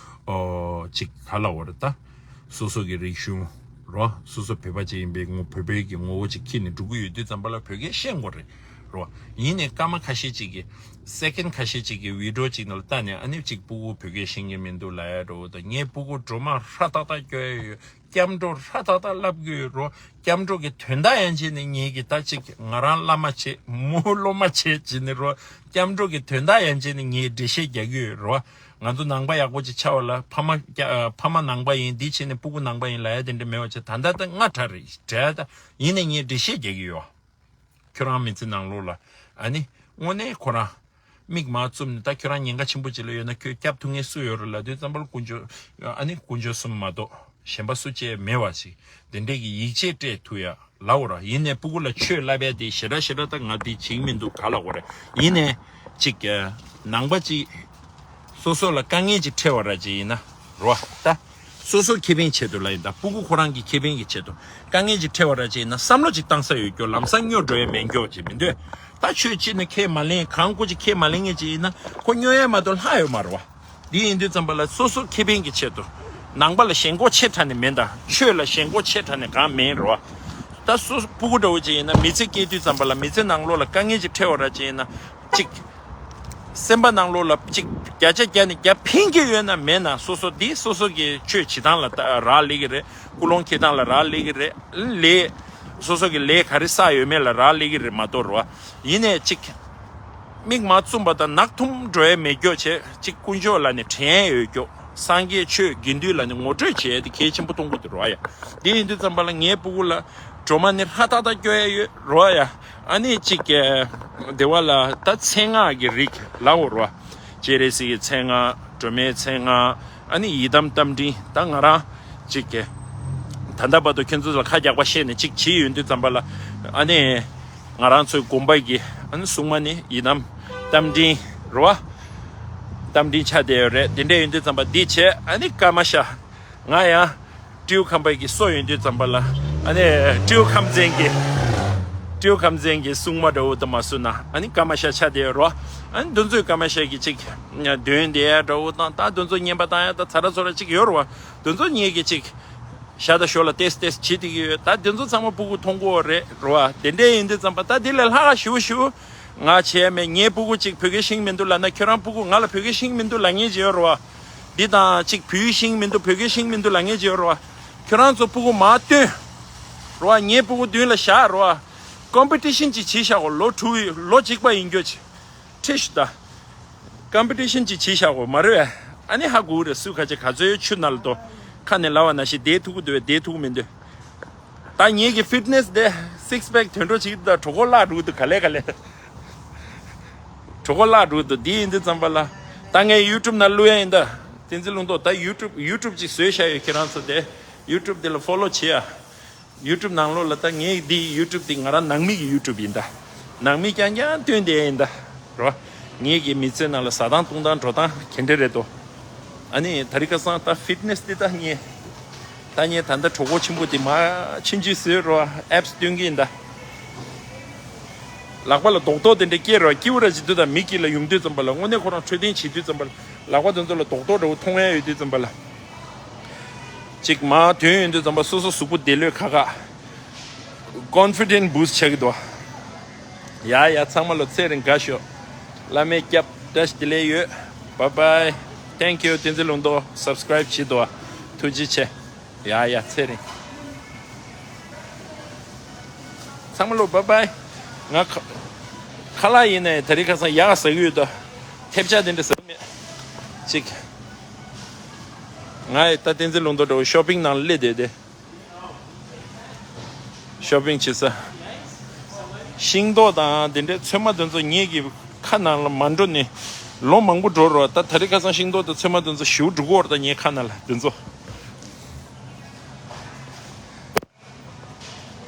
ཨོ་ཅིག་ག་ལབ་དགོས་རེད་ད། སོ་སོ་གི་རིག་གཞུང་རོ། སོ་སོ་བོད་པ་ཅིག་ཡིན་པའི་ངོ་བོ་བོད་པའི་གི་ངོ་བོ་ཅིག་འཁྱེར་ནས་འགྲོ་གི་ཡོད་དུས་ཙམ་པ་ལ་བོད་སྐད་ཤེས་དགོས་རེད་རོ། ཡིན་ནའི་སྐར་མ་ཁ་ཤས་ཅིག་གི་སེ་ཀེན་ཁ་ཤས་ཅིག་གི་བི་ཌི་ཡོ་ཅིག་ནང་ལ་ལྟ་ནས་ཨ་ནི་ཅིག་སྤུ་གུ་བོད་སྐད་ཤེས་ཀྱི་མི་འདུག་ལབ་ཡ་འདྲ་བོ་དང་། ངའི་སྤུ་གུ་སྒྲོལ་མ་ཧྲ་ཏག་ཏག་སྐྱོར་ཡ་ཡོད། སྐྱབས་འགྲོ་ཧྲ་ཏག་ཏག་ལབ་དགོས་རོ། སྐྱབས་འགྲོ་གི་དོན་དག་ཡན་ཆད་ནི་ངེད་ཀྱི་ད་ཅིག་ང་རང་བླ་མ་བྱེད་མོ་སློབ་མ་བྱེད་ཅེས་ནི་རོ། སྐྱབས་འགྲོ་གི་དོན་དག་ཡན་ཆད་ནི་ངས་འགྲེལ་བཤད་རྒྱག་གི་ཡོད་རོ། ང་ཚོ་ནང་པ་ཡག་པོ་ཅིག་ཆགས་པ་ལ་ཕ་མ་སྐྱ་ཨ་ཕ་མ་ནང་པ་ཡིན་འདི་བྱས་ནས་སྤུ་གུ་ནང་པ་ཡིན་ལབ་ཡ་དེ་འདྲ་མེད་པ་བྱས། ད་ལྟ་ད་ང་གྲྭ་རེད་གྲྭ་ད་ཡིན་ནས་ངས་འགྲེལ་བཤད་རྒྱག་གི་ཡོད། ཁྱོད་རང་མི་ཚེ་ནང་ལོགས་ལ་ཨ་ནི་དངོས་གནས་ཁོ་རང་མིག་མར་བཙུམ་ནས་ད་ཁྱོད་རང་ཉེན་ཁ་ཆེན་པོ་ཅིག་ལ་ཡོད་ན་ཁྱོད་སྐྱབས་ཐུབ་མཁན་སུ་ཡོད་རེད་ལབ་དུས་ཙམ་པ་ལ་དཀོན་མཆོག་ཨ་ནི་དཀོན་མཆོག་གསུམ་མ་གཏོགས་གཞན་པ་སུ་གཅིག་མེད་པ་ཞིག་དེ་འདྲས་ཀྱི་ཡིད་ཆེས་སྤྲད་ཐུབ་ཡ་ལབ་དགོས་ར། ཡིན་ནའི་སྤུ་གུ་ལ་ཆོས་བསླབ་ཡ་དེ་ཞེ་དྲག་ཞེ་དྲག་ད་ང་དེ་བྱེད་ཀྱི་མི་འདུག་ག་ལབ་དགོས་རེད། ཡིན་ནའི་ཅིག་ནང་པ་ཅིག་སོ་སོ་ལ་དཀའ་ངལ་ཅིག་འཕྲད་པ་ར་ཅིག་ཡིན་ན་རོ་ད། སོ་སོ་ཁེ་ཕན་ཆེད་དུ་ལ་ཡིན་ད། སྤུ་གུ་ཁོ་རང་གི་ཁེ་ཕན་གྱི་ཆེད་དུ་དཀའ་ངལ་ཅིག་འཕྲད་པ་ར་ཅིག་ཡིན་ན་བསམ་བློ་ཅིག་བཏང་ས་ཡོད་རྒྱུ། ལམ་སང་སྨྱོ་འགྲོ་ཡ་མེད་རྒྱུ་ཅིག་མི་འདོད། ད་ཆོས་ཅིག་ནི་ཁས་མ་ལེན་གང་སྐུ་ཅིག་ཁས་མ་ལེན་མཁན་ཅིག་ཡིན་ན་ཁོ་སྨྱོ་ཡ་མ་གཏོགས་ལྷག་ཡོད་མ་རེད་བ། འདི་ཡིན་དུས་ཙམ་པ་ལ་སོ་སོ་ཁེ་ཕན་གྱི་ཆེད་དུ། ནང་པ་ལ་ཞེན་ཁོག་ཆེ་དྲགས་ནས་མེད་ད། ཆོས་ལ་ཞེན་ཁོག་ཆེ་དྲགས་ནས་གང་མེད་རེད་བ། ད་སོ་སོ་སྤུ་གུ་འདྲ་བོ་ཅིག་ཡིན་ན་མི་ཚེ་སྐྱེལ་དུས་ཙམ་པ་ལ་མི་ཚེ་ནང་ལོགས་ལ་དཀའ་ངལ་ཅིག་འཕྲད་པ་ར་ཅིག་ཡིན་ན་ཅིག་སེམས་པ་ནང་ལོགས་ལ་ཅིག་བརྒྱ་ཆ་བརྒྱ་ནས་བརྒྱ་ཕན་གྱི་ཡོད་ན་མེད་ན་སོ་སོ་འདི་སོ་སོ་གི་ཆོས་བྱེད་སྟངས་ལ་ད་རག་ལས་ཀྱི་རེད། ཀུན་སློང་འཁྱེར་སྟངས་ལ་རག་ལས་ཀྱི་རེད། ལས་སོ་སོ་གི་ལས་ག་རེ་བསགས་ཡོད་མེད་ལ་རག་ལས་ཀྱི་རེད་མ་གཏོགས་རེད་བ། ཡིན་ནའི་ཅིག་མིག་མ་བཙུམ་པ་དང་ནག་འཐོམ་འགྲོ་ཡ་མེད་རྒྱུ་བྱས་ཅིག་དཀོན་མཆོག་ལ་ནི་དྲན་ཡ་ཡོད་རྒྱུ། སངས་རྒྱས་ཆོས་དགེ་འདུན་ལ་ནི་ངོ་སྤྲོད་བྱེད་ཡ་དེ་གལ་ཆེན་པོ་མཐོང་གི་འདུག་རེད་བ་ཡ། དེ་ཡིན་དུས་ཙམ་པ་ལ་ངའི་སྤུ་གུ་ལ་སྒྲོལ་མ་ནི་ཧྲ་ཏག་ཏག་སྐྱོར་ཡ་ཡོད་རེད་བ་ཡ། ཨ་ནི་ཅིག་གི་སྡེ་བ་ལ་ད་མཚན་སྔགས་ཀྱི་རིགས་ལབ་དགོས་རེད་བ། སྤྱན་རས་གཟིགས་ཀྱི་མཚན་སྔགས། སྒྲོལ་མའི་མཚན་སྔགས། ཨ་ནི་ཡི་དམ་རྟ་མགྲིན། ད་ང་རང་ཅིག་གི་ད་ལྟ་བར་དུ་ཁྱོད་ཚོ་ལ་ཁ་རྒྱག་པ་བཤད་ནས་ཅིག་བྱེད་ཡོང་དུས་ཙམ་པ་ལ་ཨ་ནི་ང་རང་ཚོའི་དགོན་པ་གི་ཨ་ནི་སྲུང་མ་ནི་ཡི་དམ་རྟ་མགྲིན་རེད་བ། རྟ་མགྲིན་ཆགས་བསྡད་ཡོད་རེད། དེ་འདྲ་ཡོང་དུས་ཙམ་པ་འདི་བྱས་ཨ་ནི་ཀརྨ་ཤ། ང་ཡང་སྤྲེའུ་ཁམས་པ་གི་སྲོག་ཡོང་དུས་ཙམ་པ་ལ་ཨ་ནི་སྤྲེའུ་ཁམས་ཚན་གི་སྤྲེའུ་ཁམས་ཚན་གི་སྲུང་མ་འདྲ་བོ་དུ་མ་བཟོས་ན་ཨ་ནི་ཀརྨ་ཤ་ཆགས་བསྡད་ཡོད་རེད་བ། ཨ་ནི་འདི་ཚོས་ཀརྨ་ཤ་གི་ཅིག་འདོན་བསྡད་ཡ་འདྲ་བོ་དང་ད་འདི་ཚོ་བསྙེན་པ་བཏང་ཡ་ད་ཚ་ར་ཚོ་ར་ཅིག་ཡོད་རེད་བ། འདི་ཚོ་ངེད་ཀྱི་ཅིག་ཞར་དང་ཞོར་ལ་ཏེས་ཏེས་བྱེད་བསྡད་ཀྱི་ཡོད། ད་འདི་ཚོ་ཚང་མ་སྤུ་གུ་མཐོང་གི་ཡོད་རེད་རེད་བ། དེ་འདྲ་ཡིན་དུས་ཙམ་པ་ད་འདི་ལས་ལྷག་ཞུ་ཞུ་ང་བྱས་མེད། ངའི་སྤུ་གུ་ཅིག་བོད་སྐད་ཤེས་ཀྱི་མི་འདུག་ལབ་ན་ཁྱོད་རང་སྤུ་གུ་ང་ལ་བོད་སྐད་ཤེས་ཀྱི་མི་འདུག་ལབ་མཁན་ཅིག་ཡོད་རེད་བ། འདི་དང་ཅིག་བོད་ཡིག་ཤེས་ཀྱི་མི་འདུག་བོད་སྐད་ཤེས་ཀྱི་མི་འདུག་ལབ་མཁན་ཅིག་ཡོད་རེད་བ། ཁྱོད་རང་ཚོ་སྤུ་གུ་མར་བཏོན་རེད་བ། ངའི་སྤུ་གུ་མདུན་ལ་བཞག་རེད་བ། ཀོམ་པི་ཊི་ཤན་ཅིག་བྱེད་བཞག་གོ། ལོ་དྲུག་ཡི་ལོ་གཅིག་པ་ཡིན་རྒྱུ་ཅིག་ཁྲིད་ཤི་ད། ཀམ་པི་ཊི་ཤན་ཅིག་བྱེད་བཞག་གོ་མ་རེད་བས། ཨ་ནི་ཧ་གོ་གི་རེད། སུ་ཁ་ཆེ་ག་ཚོད་ཆུ་ནང་ལ་དོ་ཁ་ནས་ལབ་པ་ནང་བཞིན་བསྡད་ཐུབ་ཀྱི་འདུག་བས་བསྡད་ཐུབ་ཀྱི་མི་འདུག་ད་ངེད་ཀྱི་ཕིཊ་ནེ་སི་དེ་སིགས་པེག་དོན་འགྲོ་བྱེད་ཀྱི་འདུག་ད་གྲོད་ཁོག་བརླག་འགྲོ་གི་འདུག་ག་ལེ་ག་ལེ། གྲོད་ཁོག་བརླག་འགྲོ་གི་འདུག་འདི་ཡིན་དུས་ཙམ་པ་ལ་ད་ངས་ཡུ་ཊུབ་ནང་བླུག་ཡ་ཡིན་ད། བསྟན་འཛིན་ལུང་རྟོགས་ད་ཡུ་ཊུབ་ཡུ་ཊུབ་ཅིག་བཟོས་བཞག་ཡོད། ཁྱེད་རང་ཚོ་དེ་ཡུ་ཊུབ་དེ་ལ་ཕོ་ལོ་བྱེད་ཡ། ཡུ་ཊུབ་ནང་ལོགས་ལ་ད་ངའི་འདི་ཡུ་ཊུབ་འདི་ང་རང་ནང་མི་གི་ཡུ་ཊུབ་ཡིན་ད། ནང་མི་རྐྱང་རྐྱང་སྟོན་བསྡད་ཡིན་ད། རོ། ངེད་ཀྱི་མི་ཚེ་ནང་ལ་ཟ་སྟངས་བཏུང་སྟངས་འགྲོ་སྟངས་ག་འདྲ་རེད་དོ། ཨ་ནི་དེ་རིང་ཁ་སང་ད་ཕིཊ་ནེ་སི་འདི་ད་ངས། ད་ངས་ད་ལྟ་གྲོད་ཁོག་ཆེན་པོ་འདི་མར་ཕྱིན་ཅི་བཟོས་རོ། ཨེབ་སི་སྟོན་གྱི་ཡིན་ད། ལག་པ་ལ་རྡོག་རྡོག་དེ་འདྲ་སྐྱེས་རོ། སྐྱིད་པོ་ར་ཅིག་འདུག་ད་མི་དཀྱིལ་ལ་ཡོང་དུས་ཙམ་པ་ལ་དངོས་གནས་ཁོ་རང་འཕྲོད་བསྟེན་བྱེད་དུས་ཙམ་པ་ལ་ལག་པ་དེ་ཚོ་ལ་རྡོག་རྡོག་འདྲ་བོ་མཐོང་ཡ་ཡོད་དུས་ཙམ་པ་ལ། ཅིག་མར་དོན་ཡོང་དུས་ཙམ་པ་སོ་སོ་གཟུགས་པོ་བདེ་ལོས་ཁག་ཁག་ཀོན་ཕི་ཌེན་སི་བུ་སི་ཊི་ཆགས་ཀྱི་འདུག་ཡ་ཡ་ཚང་མ་ལོ་ཚེ་རིང་དགའ་ཤོག་བླ་མའི་སྐྱབས་བཀྲ་ཤིས་བདེ་ལེགས་ཡོད། Bye bye. Thank you. བསྟན་འཛིན་ལུང་རྟོགས་སབ་སི་ཀ་རའིབ་བྱེད་དོ། ཐུགས་རྗེ་ཆེ། ཡ་ཡ་ཚེ་རིང་། ཚང་མ་ལོ་བཱའི་བཱའི། ང་ཁ་ཁ་ལག་ཡིན་ནའི་དེ་རིང་ཁ་སང་ཡག་ཟ་གི་ཡོད་དོ། ཐེབས་ཆག་དེ་འདྲ་ཟ་གི་མེད། ཅིག་ང་ཡི་ད་བསྟན་འཛིན་ལུང་རྟོགས་འདྲ་བོ་ཤོ་པིང་ནང་སླེབས་བསྡད་དེ། ཤོ་པིང་བྱེད་ས། ཤིང་ཏོག་དང་དེ་འདྲའི་ཚོད་མ་དེ་ཚོ་ངེད་ཀྱི་ཁ་ནང་ལ་མ་འགྲོ་ནས་ལོ་མང་པོ་འགྲོ་རོགས། ད་དེ་རིང་ཁ་སང་ཤིང་ཏོག་དང་ཚོད་མ་དེ་ཚོ་ཞེ་པོ་འགྲོ་གི་ཡོད་རེད། ད་ངའི་ཁ་ནང་ལ་དེ་ཚོ།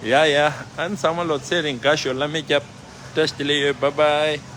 ཡ་ཡ། ཨ་ནི་ཚང་མ་ལོ་ཚེ་རིང་དགའ་ཤོག་བླ་མས་སྐྱབས། བཀྲ་ཤིས་བདེ་ལེགས་ཡོད། བཱའི་བཱའི།